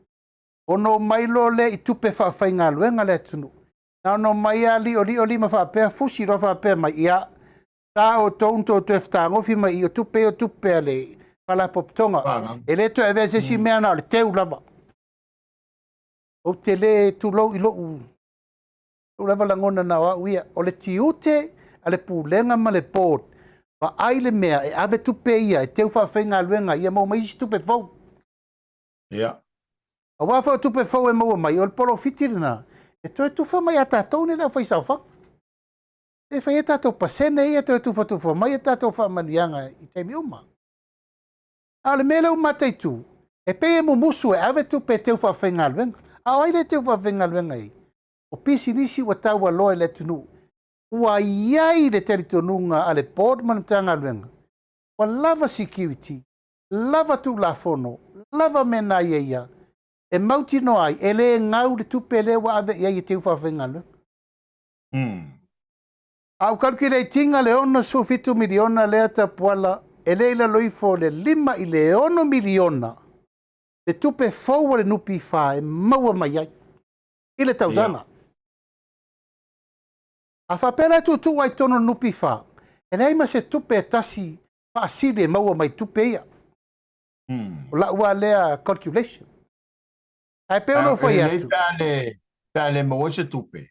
ona omai loa lea i tupe faafaigaluega a le atunuu. Na ona omai lava li'oli'o lima faapea, fusi loa faapea mai, ia, sa outou na tou toe fetagofi mai i o tupe ia o tupe a le Faalapotopotoga. E le toe avea se isi mea na o le teu lava. Ou te le tulou i lou, lou lava lagona na o au ia. O le tiute a le Pulega ma le Board, vaai le mea e ave tupe ia e teu faafaigaluega ia maua mai isi tupe fou. Ia. Aua foi o tupe fou e maua mai, o le polofiti lena, e toe tufa mai ia tatou nei le aufaisaofaga. E fai ai tatou pasene ia toe tufatufa mai a tatou faamanuiaga i taimi uma. A o le mea lea ua mataitu, e pei e mumusu e ave tupe e teu faafaigaluega. A o ai lea e teu faafaigaluega i ai? O pisinisi ua taualoa i le atunuu. Ua i ai le talitonuga a le Board ma le Matagaluega, ua lava security, lava Tulafono, lava mea na aiaia e mautinoa ai e le gau le tupe lea ua ave i ai e teu faafaigaluega. Mm. A ou calculate ina le 67 miliona lea Tapuala, e le i lalo ifo o le 5 i le 6 miliona le tupe fou a le NPF e maua mai ai i le tausaga. A faapea la e tuutuu ai i totonu o le NPF, e leai ma se tupe e tasi faasili e maua mai tupe ia. Mm. O lau lava lea calculation. Ae pei ona ou fai atu. Pe a le, pe a le maua ai se tupe,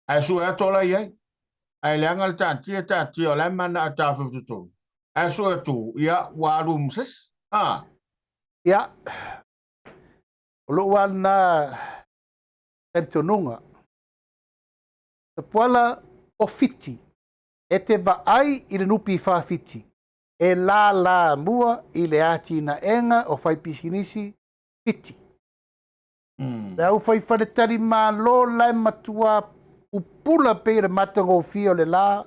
ae sue atu o la i ai. Ae leaga le taatia, taatia, o la e mana a tafefu totonu. Ae sue atu, ia, ua alu ma se isi. A. Ia, o lou lava lena talitonuga. Tapuala o Fiti, e te vaai i le NPF Fiti, e lālāmua i le atinaega o faipisinisi Fiti. Mm. Le aufai faletalimalo la e matua pupula pei o le matagofie o le la,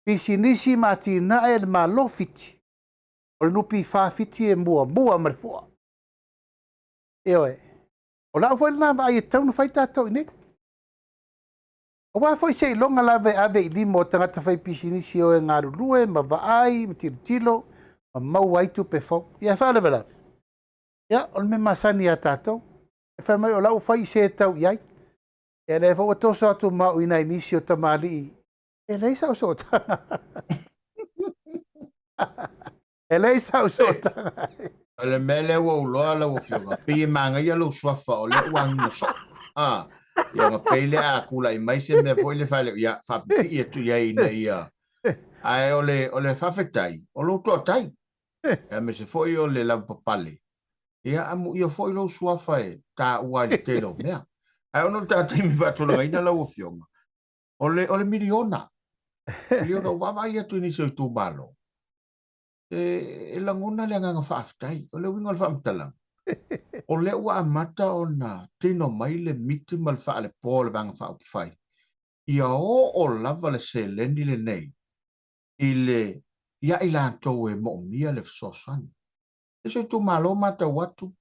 pisinisi ma atinae le Malo Fiti. O le NPF Fiti e muamua ma le fua. Ioe. O lau foi lena vaai e tatau ona fai tatou i nei. Aua foi seiloga lava e ave i lima o tagata faipisinisi o e galulue ma vaai ma tilotilo ma maua ai tupe fou. Ia e faalavelave. Ia, o le mea masani ia tatou. E fai mai o la ua fai i se tau i ai. Ia lea foi ua toso atu ma au i nai nisi o tamalii. E leai sau sootaga. E leai sau sootaga. O le mea lea ua ou iloa lau Afioga, pei e manaia lou suafa o lea ua agiga soo. Ah, ia ona pei lea a tulai mai se mea foi le fale, ia faapipii atu i ai ina ia. Ae o le, o le faafetai, o lou toatai. Aemaise foi o le lavapapale. Ia amuia foi lou suafa e taua ai le tele o mea. Ae ona o le ta taimi faatulagaina lau Afioga, o le, o le miliona. Miliona, ua vaavaai atu i nisi o itumalo, e, e lagona le agaga faafetai. O le uiga o le faamatalaga. O lea ua amata ona tino mai le miti ma le faalepoa o le Vaega Faaupufai, ia oo lava le seleni lenei i le ia i latou e moomia le fesoasoani. I se itumalo matau atu,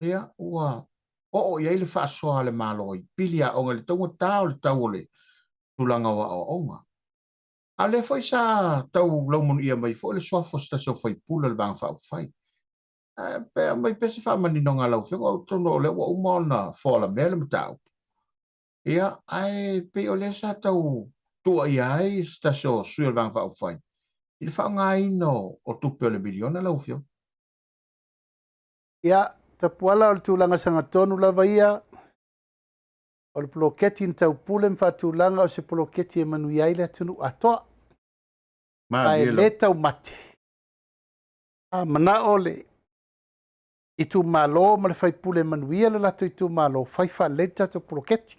ia, ua oo i ai le faasoa a le Malo i pili aoga i le taugata o le tau o le tulaga o aoaoga. A o lea foi sa tau laumanuia mai foi le suafa o se tasi o faipule o le Vaega Faaupufai. Ae pe aumai pea se faamaninoga a lau Afioga, atonu o lea ua uma ona foalamea le mataupu. Ia, ae pei o lea sa tau tuuaia ai se tasi o sui o le Vaega Faaupufai i le faaaogaina o tupe o le miliona lau Afioga. Ia, Tapuala, o le tulaga sagatonu lava ia, o le poloketi na taupule ma faatulaga o se poloketi e manuia ai le atunuu atoa. Ae le taumate. A manao le itumalo ma le faipule e manuia le latou itumalo, fai faalelei le tatou poloketi.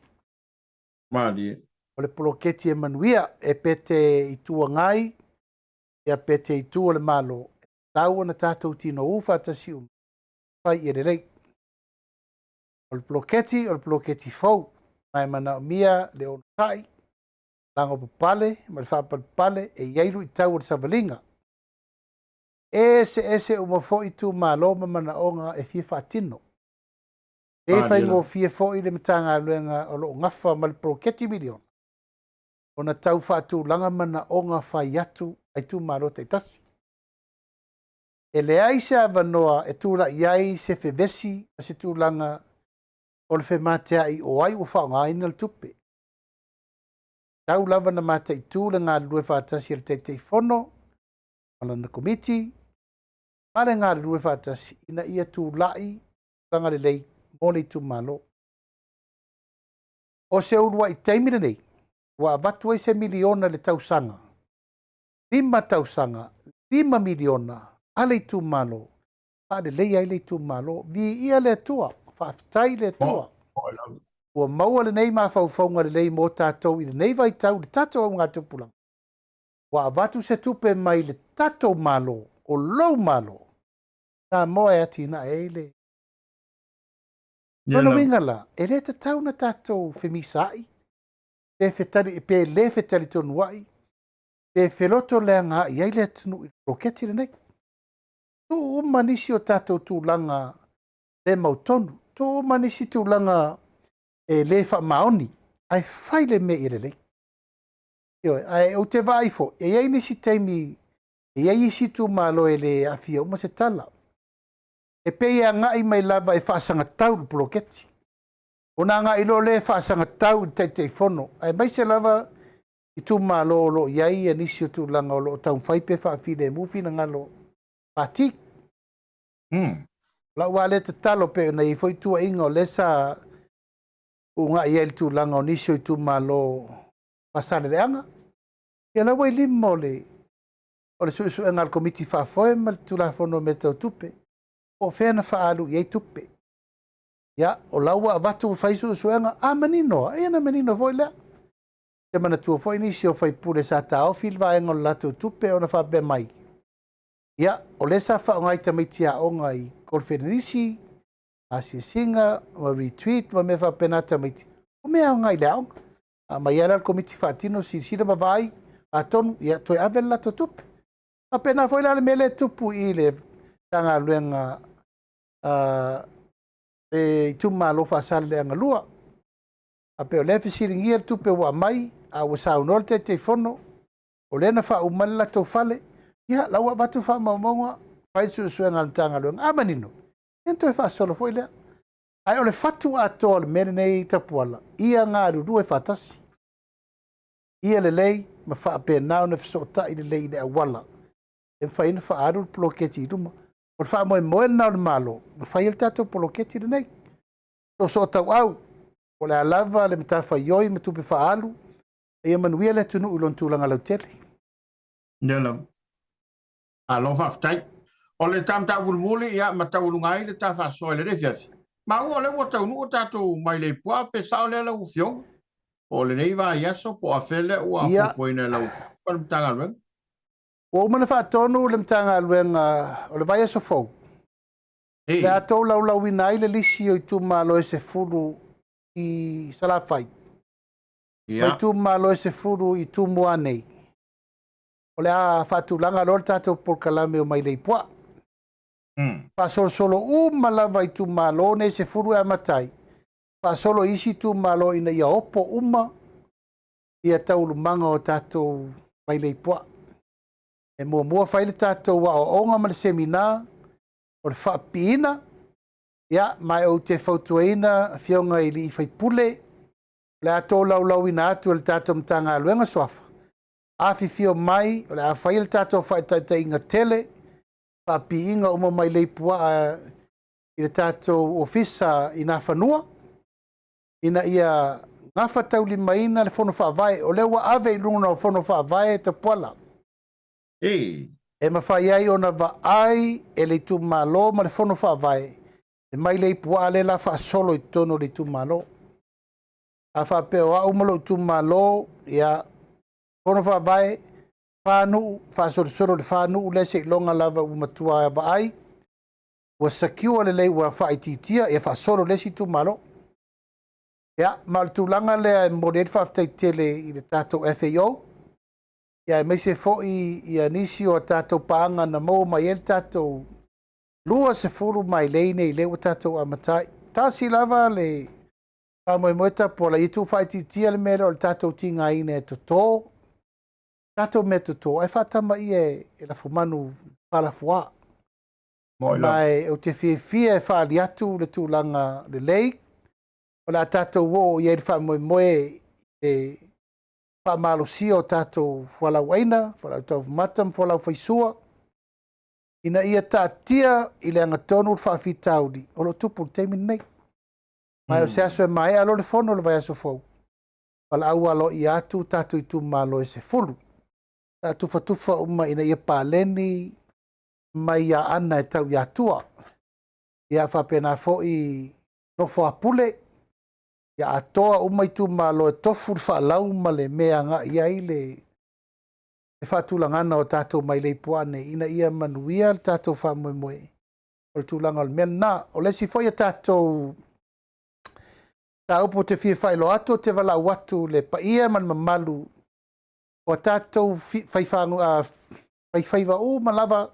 Malie. O le poloketi e manuia, e pe te Itu Agai, ia pe te itu o le Malo, e tatau ona tatou tinou faatasi uma, fai ia lelei. O le poloketi, o le poloketi fou, ma e manaomia le onosai, lagopapale ma le faapalepale e i ai luitau o le savaliga. E eseese uma foi itumalo ma manaoga e fia faatino. E faigofie foi le Matagaluega o lo o gafa ma le poloketi miliona ona tau faatulaga manaoga fai atu a itumalo taitasi. E leai se avanoa e tulai ai se fevesi ma se tulaga o le femateai o ai ua faaaogaina le tupe. Tau lava na mataitu le galulue faatasi a le Taitaifono ma lana Komiti ma le galulue faatasi ina ia tulai tulaga lelei mo le itumalo. O se uluai taimi lenei ua avatu ai se miliona i le tausaga, 5 tausaga, 5 miliona a le itumalo, faaleleia ai le itumalo. Viia le Atua, faafetai le Atua. Ua maua lenei mafaufauga lelei mo tatou i lenei vaitau i le tatou augatupulaga. Ua avatu se tupe mai le tatou Malo, o lou Malo, Samoa e atinae ai le... Lona uiga la, e le tatau na tatou femisaai, pe fetali, pe le fetalitonuai, pe feloto leaga ai ai le atunuu i le poloketi lenei. Tuu uma nisi o tatou tulaga le mautonu, tuu uma nisi tulaga e le faamaoni, ae fai le mea ia lelei. Ioe, ae ou te vaai foi, e i ai nisi taimi, e i ai isi itumalo e le aafia uma se tala. E pei e agai mai lava e faasagatau le poloketi. Ona agai loa lea e faasagatau i le Taitaifono, aemaise lava itumalo o lo o i ai nisi o tulaga o lo o taumafai pe faafilemu finagalo pati. Lau lava lea tatalo pei ona i ai foi tuuaiga o lea sa ugai ai i le tulaga o nisi o itumalo Faasaleleaga. Ia la ua i lima o le o le suesuega a le Komiti Faafoe ma le Tulafono o Mea Tau Tupe, po o fea na faaalu i ai tupe. Ia, o la ua avatu ua fai suesuega, a manino lava, ia na manino foi lea. Te manatua foi nisi o faipule sa taofi le vaega o le latou tupe ona faapea mai, ia, o lea sa faaaoga i tamaiti aoga i kolofenenisi, asiasiga, ma retreat ma mea faapena tamaiti, o mea aoga i le aoga. A aumai lava la le Komiti Faatino, silasila ma vaai, atonu, ia, toe ave le latou tupe. Faapena foi la le mea lea e tupu i le Matagaluega a le itumalo Faasaleleaga 2. A pei o lea e fesiligia le tupe ua aumai, a ua saunoa le Taitaifono, o lea na faauma ai le latou fale, ia, la ua avatu faamaumauga, fai le suesuega a le Matagaluega. A manino, ia ona toe faasolo foi lea. Ae o le fatu atoa o le mea lenei Tapuala, ia galulue faatasi, ia lelei ma faapena ona fesootai lelei i le auala e mafai ai ona faaalu le poloketi i luma. O le faamoemoe lena o le Malo na fai ai le tatou poloketi lenei. Soosootauau, po o le a lava le matafaioi ma tupe faaalu, ia manuia le atunuu i lona tulaga lautele. Ia lava. Malo faafetai. O le ta mataupu mulimuli, ia, ma taualuga ai le ta faasoa i lenei afiafi. Maua o lea ua taunuu tatou mailei puaa, pe sao lea lau Afioga? Po o lenei vaiaso, po o afea lea ua fuafuaina e lau Afioga ma le Matagaluega? Ua uma ona faatonu le Matagaluega o le vaiaso fou. O le a tolaulauina ai le lisi o itumalo e 10 i Salafai, ma itumalo e 10 i Tumua nei. O le a faatulaga loa le tatou polokalame o Mailei Puaa. Faasolosolo uma lava itumalo nei e 10 e amata ai, faasolo i isi itumalo ina ia opo uma ia taualumaga o tatou mailei puaa. E muamua fai le tatou aoaoga ma le semina o le faapipiina, ia, ma ou te fautuaina afioga i alii faipule, o le a tolaulauina atu e le tatou Matagaluega Suafa, afifio mai, o le a fai le tatou faataitaiga tele, faapipiina uma mailei puaa i le tatou ofisa i Nafanua, ina ia gafataulimaina le fono faavae. O lea ua ave i luga o fono faavae Tapuala. E mafai ai ona vaai e le itumalo ma le fono faavae le mailei puaa lea la faasolo i totonu o le itumalo. A faapea o au ma lou itumalo, ia, fono faavae, fa nuu, faasolosolo i le fa nuu lea seiloga lava ua matua vaai, ua secure lelei, ua faaitiitia, ia faasolo i le isi itumalo. Ia, ma o le tulaga lea e momoli ai le faafetai tele i le tatou FAO, ia aemaise foi ia nisi o tatou paaga na maua mai ai le tatou 20 mailei nei lea ua tatou amata ai. Tasi lava le faamoemoe Tapuala, ia tuufaaitiitia le mea lea o le tatou tigaina e toto, tatou mea toto, ae faatamaia e lafumanu faalafua. Ma e ou te fiafia e faaali atu le tulaga lelei, o le a tatou oo i ai i le faamoemoe i le faamalosia o tatou fualaau aina, fualaau taumafamata ma fualaau faisua, ina ia taatia i le agatonu le faafitauli o lo o tupu i le taimi lenei. Ma o se aso e maea loa le fono le vaiaso fou, valaau aloaia atu tatou itumalo e 10. Sa tufatufa uma ina ia paleni mai Aana e tau i Atua. Ia faapena foi nofo a pule, ia atoa uma itumalo e tofu le faalau ma le mea e agai i ai le faatulagaga o tatou mailei puaa nei, ina ia manuia le tatou faamoemoe. O le tulaga o le mea lena. O le isi foi a tatou mataupu ou te fia faailoa atu, ou te valaau atu i le paia ma le mamalu o tatou faifaiva uma lava,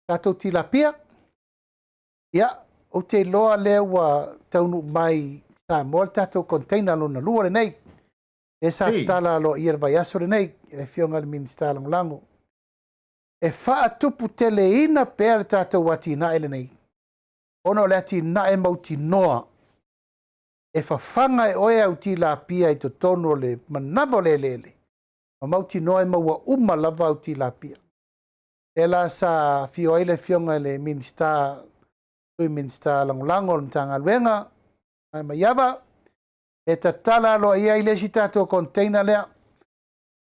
tatou tilapia. Ia, ou te iloa lea ua taunuu mai i Samoa le tatou container lona lua lenei. Lea sa tatala aloaia i le vaiaso lenei e le Afioga i le Minisita Lagolago. E faatuputeleina pea le tatou atinae lenei, ona o le atinae mautinoa e fafaga e oe au tilapia i totonu o le manava o le eleele, ma mautinoa e maua uma lava au tilapia. Lea la sa afio ai le Afioga i le Minisita, Sui Minisita Lagolago o le Matagaluega, Maiava, e tatala aloaia ai le isi tatou container lea.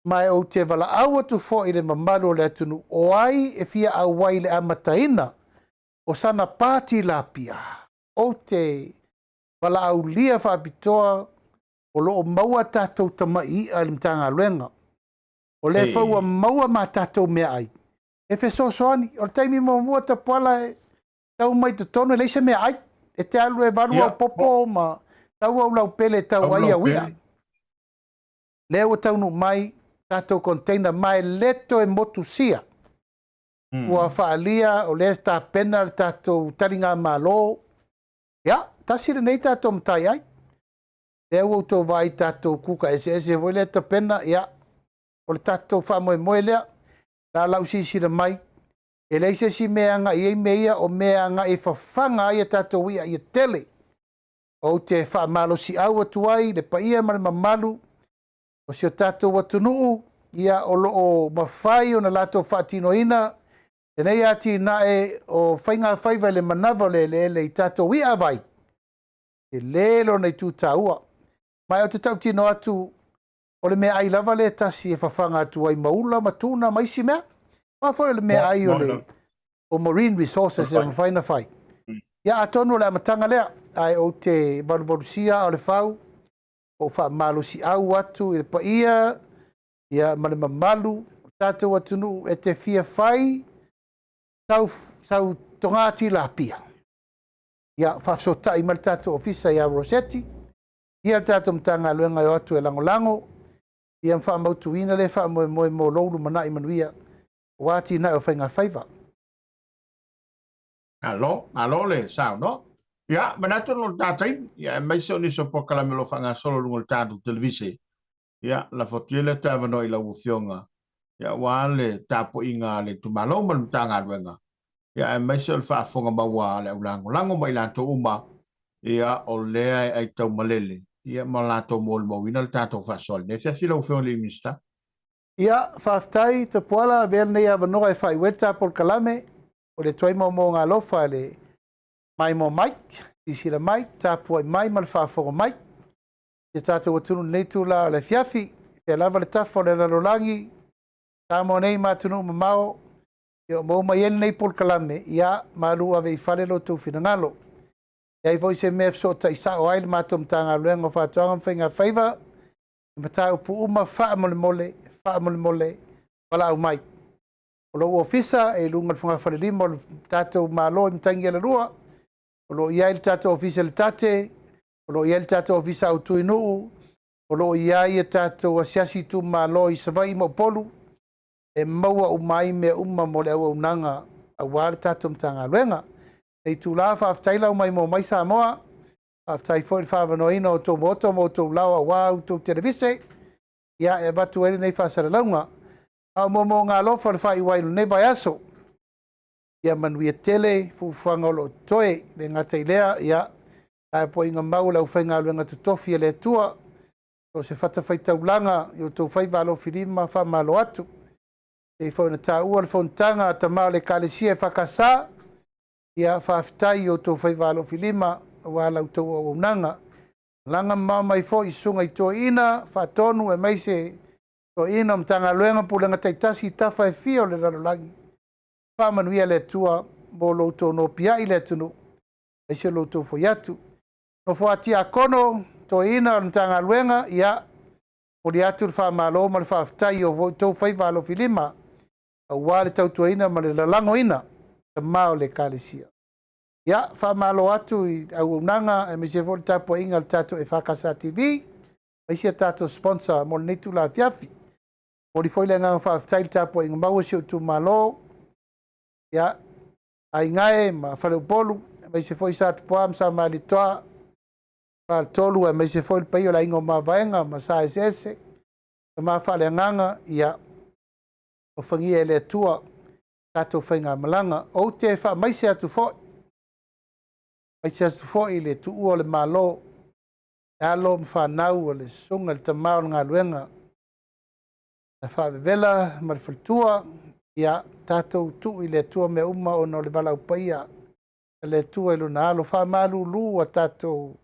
Ma ou te valaau atu foi i le mamalu o le atunuu, o ai e fia auai i le amataina o sana pa tilapia, ou te valaaulia faapitoa o lo o maua tatou tamai i'a i le Matagaluega. O lea foi ua maua ma tatou meaai e fesoasoani. O le taimi muamua Tapuala e tau mai totonu e leai se meaai. E te alu e valu au popo ma tau au laupele e tau ai au i'a. Lea ua taunuu mai tatou container ma e le toe motusia. Ua faaalia o lea e tapena le tatou taligamalo. Ia, tasi lenei tatou matai ai. Lea ua outou vaai i tatou kuka eseese foi lea e tapena, ia, o le tatou faamoemoe lea. La lau silasila mai, e leai se isi mea e agai i ai mea ia, o mea e agai e fafaga ai a tatou i'a ia tele. Ou te faamalosiau atu ai i le paia ma le mamalu o si o tatou atunuu, ia, o lo o mafai ona latou faatinoina lenei atinae o faigafaiva i le manava o le eleele i tatou i'a vai. Tele lona itu taua. Ma ou te tautino atu, o le meaai lava lea e tasi e fafaga atu ai ma ula ma tuna ma isi mea. Aua foi o le meaai o le o marine resources e mafai ona fai. Ia atonu o le amataga lea, ae ou te valuvalusia aa o le fau, ou faamalosiau atu i le paia ia, ma le mamalu o le tatou atunuu e te fia fai sau, sau toga tilapia. Ia, faafesootai mai le tatou ofisa ia Roseti, ia le tatou Matagaluega e o atu e lagolago, ia ma faamautuina lea faamoemoe mo lou lumanai manuia aua atinae o faigafaiva. Malo, malo le saunoa. Ia, manatu ona o le ta taimi, ia, aemaise o nisi o polokalame o lo o faagasolo i luga o le tatou televise. Ia, lafo atu ia le toe avanoa i lau Afioga, ia, aua le tapuaiga a le itumalo ma le Matagaluega, ia, aemaise o le faafofoga maua a le au lagolago ma i latou uma, ia, o lea e aitaumalele, ia, ma latou molimauina le tatou faasoa i lenei afiafi lau Afioga i le Minisita. Ia, faafetai Tapuala, avea lenei avanoa e faaiu ai le ta polokalame, o le tuai moomooga alofa i le maimoa mai, silasila mai, tapuai mai ma le faafofoga mai i le tatou atunuu i lenei itula o le afiafi, i fea lava le tafa o le lalolagi, Samoa nei ma atunuu mamao, ia o maua mai ai lenei polokalame, ia malu ave i fale lo outou finagalo. E leai foi se mea e fesootai sao ai le matou Matagaluega o Faatoaga ma Faigafaiva i mataupu uma faamolemole, faamolemole, valaau mai. O lou ofisa e i luga o le fogafalelima o le tatou Malo i Matagialalua, o lo o i ai le tatou ofisa i le Tate, o lo o i ai le tatou ofisa autu i Nuu, o lo o i ai a tatou asiasi itumalo i Savaii ma Upolu, e maua uma ai mea uma mo le auaunaga aua le tatou Matagaluega. Lenei itula, faafetai lau maimoa mai Samoa, faafetai foi i le faaavanoaina o outou maota ma outou laoa aua outou televise, ia e avatu ai lenei faasalalauga. A o moomooga alofa o le faaiu ai o lenei vaiaso, ia manuia tele fuafuaga o lo o totoe. E le gata i lea, ia tapuaiga mau a le aufaigaluega totofi a le Atua, so o se fatafaitaulaga i outou faiva alofilima, faamalo atu. E pei foi ona taua le fonotaga a tama o le Ekalesia EFKS, ia faafetai i outou faiva alofilima aua la outou auaunaga. Malaga mamao mai foi i susuga i toeaiina, faatonu aemaise toeaiina o Matagaluega, Pulega taitasi i tafa e fia o le lalolagi. Faamanuia le Atua mo lo outou nopiai i le atunuu, aemaise lo outou foi atu. Nofo a tiakono, toeaiina o le Matagaluega, ia, momoli atu le faamalo ma le faafetai i o outou faiva alofilima aua le tautuaina ma le lalagoina tama o le Ekalesia. Ia, faamalo atu i le auaunaga aemaise foi le tapuaiga a le tatou EFKS TV, ma isi a tatou sponsor mo lenei itula afiafi. Momoli foi le agaga faafetai i le tapuaiga mau a si ou itumalo, ia, aiga e ma Faleupolu, aemaise foi Satupuā ma Samaalitoa, Faletolu, aemaise foi le paia o le aiga o Mavaega ma Sa Eseese, tama faaleagaga, ia, alofagia e le Atua tatou faigamalaga. Ou te faamaise atu foi, faamaise atu foi i le tuua o le Malo, le alo ma fanau o le susuga i le tama o le galuega, ia Faavevela ma le faletua, ia tatou tuu i le Atua mea uma ona o le valaau paia a le Atua i lona alo. Faamalulu a tatou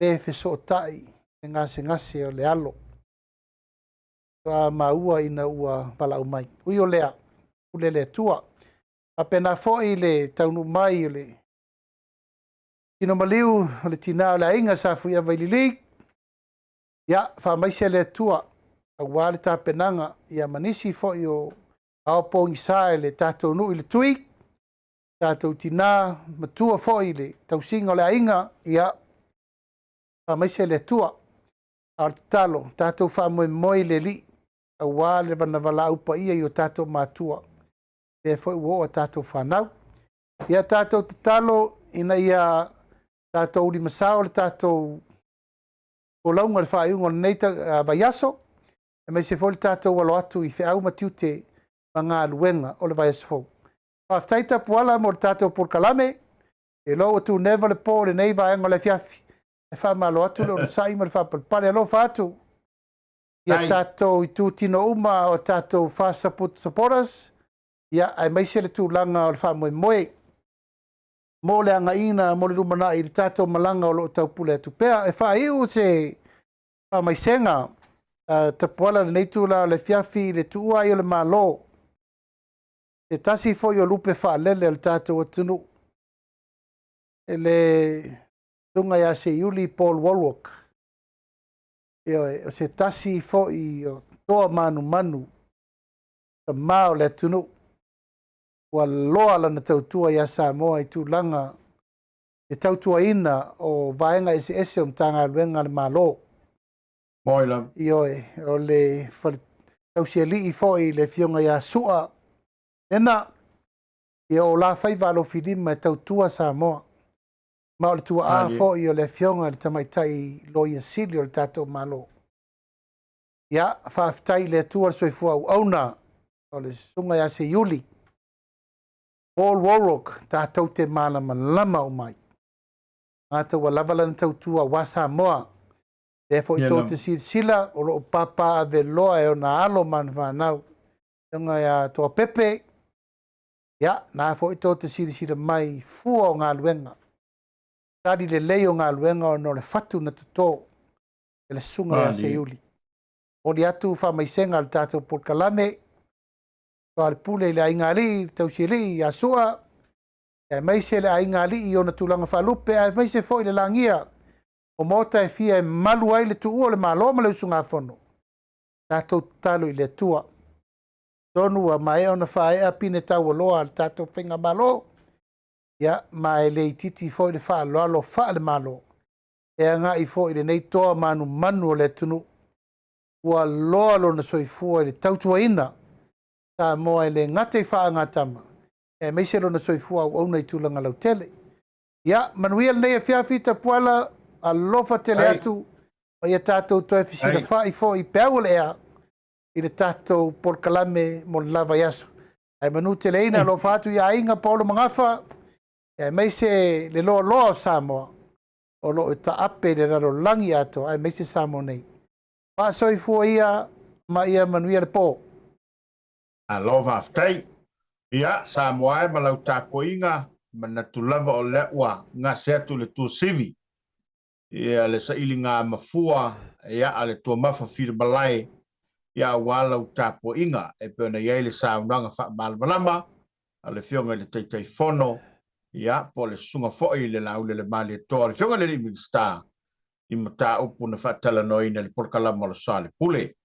le fesootai i le gasegase o le alo. Faatoa maua ina ua valaau mai. Ui o lea, pule le Atua. Faapena foi le taunuu mai o le tino maliu o le tina o le aiga Sa Fuiava i Lili, ia faamaise le Atua aua le tapenaga ia ma nisi foi o ao pogisa i le tatou nuu i le Tui, tatou tina matua foi i le tausiga o le aiga, ia faamaise le Atua. A o le tatalo, tatou faamoemoe i le Alii aua le valaau paia i o tatou matua, lea foi ua oo a tatou fanau. Ia tatou tatalo ina ia tatou ulimasao le tatou folauga i le faaiuga o lenei vaiaso, aemaise foi le tatou alo atu i feau ma tiute ma galuega o le vaiaso fou. Faafetai Tapuala mo le tatou polokalame, e iloa ua tuneva le po i lenei vaega o le afiafi, ae faamalo atu le onosai ma le faapalepale. Alofa atu ia tatou itutino uma o tatou FAST supporters, ia aemaise le tulaga o le faamoemoe mo le agaiina mo le lumanai i le tatou malaga o lo o taupule atu pea. E faaiu se faamaisega Tapuala i lenei itula o le afiafi i le tuua ai o le Malo, se tasi foi o lupe faalele a le tatou atunuu, e le susuga ia Seiuli Paul Wallwork. Ioe, o se tasi foi o toa manumanu tama o le atunuu, ua loa lana tautua ia Samoa i tulaga le tautuaina o vaega eseese o Matagaluega a le Malo. Moi lava. Ioe, o le fale tausialii foi le Afioga ia Sua Lena, ia o la faiva alofilima e tautua Samoa. Ma o le tuaa foi o le Afioga i le Tamaitai Loia Sili o le tatou Malo. Ia, faafetai i le Atua le soifua auauna o le Susuga ia Seiuli, Paul Wallwork, tatou te malamalama uma ai. Gata ua lava lana tautua aua Samoa. Lea foi tou te silasila o lo o papaaveloa e ona alo ma ana fanau, Afioga ia Toapepe, ia, na foi tou te silasila mai i fua o galuega, tali lelei o galuega ona o le fatu na toto e le Susuga ia Seiuli. Momoli atu faamaisega a le tatou polokalame, Soa le Pule i le Aiga Alii, le Tausialii ia Sua, aemaise le Aiga Alii i ona tulaga faalupe, aemaise foi le lagia o maota e fia e malu ai le tuua o le Malo ma le usugafono. Tatou tatalo i le Atua. Tonu ua maea ona faaea pine taualoa a le tatou Faigamalo, ia, ma e le itiiti foi le faaaloalo faale-Malo e agai foi i lenei toa manumanu o le atunuu ua loa lona soifua i le tautuaina Samoa e le gata i faagatama, aemaise lona soifua auauna i tulaga lautele. Ia, manuia lenei afiafi Tapuala, alofa tele atu, ma ia tatou toe fesilafai foi i peau o le ea i le tatou polokalame mo le la vaiaso. Ae manuteleina alofa atu i aiga Paolo Magafa, aemaise le loaloa o Samoa o lo o taape i le lalolagi atoa, aemaise Samoa nei. Faasoifua ia ma ia manuia le po. Malo faafetai. Ia, Samoa e ma lau tapuaiga, manatu lava o lea ua gase atu le tuasivi, ia le sailiga mafua ia a le tuamafa filimalae, ia aua lau tapuaiga e pei ona i ai le saunoaga faamalamalama a le Afioga i le Taitaifono, ia po o le susuga foi i le Laulelemaalietoa, le Afioga i le Alii Minisita i mataupu na faatalanoaina i le polokalama o le Soa Pule.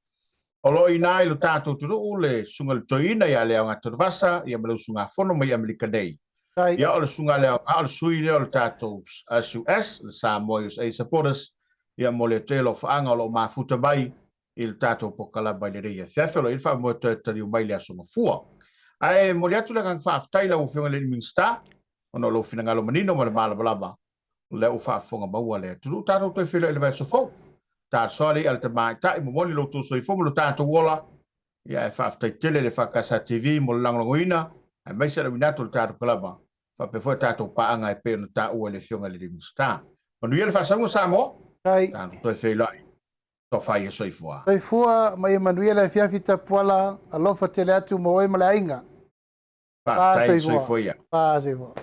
O lo o i ina i lo tatou atunuu le Susuga i le Toeaina ia Leaoga Tanuvasa ia ma le usugafono mai Amerika nei. Ia o le Susuga Leaoga o le sui lea o le tatou SUS, le Samoa USA Supporters, ia mo le tele o faaga o lo o mafuta mai i le tatou polokalama i lenei afiafi. O lo o i ai le faamoemoe toe taliu mai i le Aso Gafua. Ae momoli atu le agaga faafetai i lau Afioga i le Minisita ona o lou finagalo manino ma le malamalama o lea ua faafofoga maua le atunuu. Tatou toe feiloai i le vaiaso fou. Talosoa le i'a a le tamaitai, momoli lo outou soifua ma lo tatou ola. Ia ae faafetai tele le Faakasa TV mo le lagolagoina, aemaise le auina atu o le tatou kalama, faapea foi a tatou paaga e pei ona taua e le Afioga i le Minisita. Manuia le faasauga Samoa. Tatou toe feiloai. Tofa ia soifua. Soifua ma ia manuia le afiafi Tapuala, alofa tele atu mo oe ma le aiga. Faafetai, soifua ia. Soifua.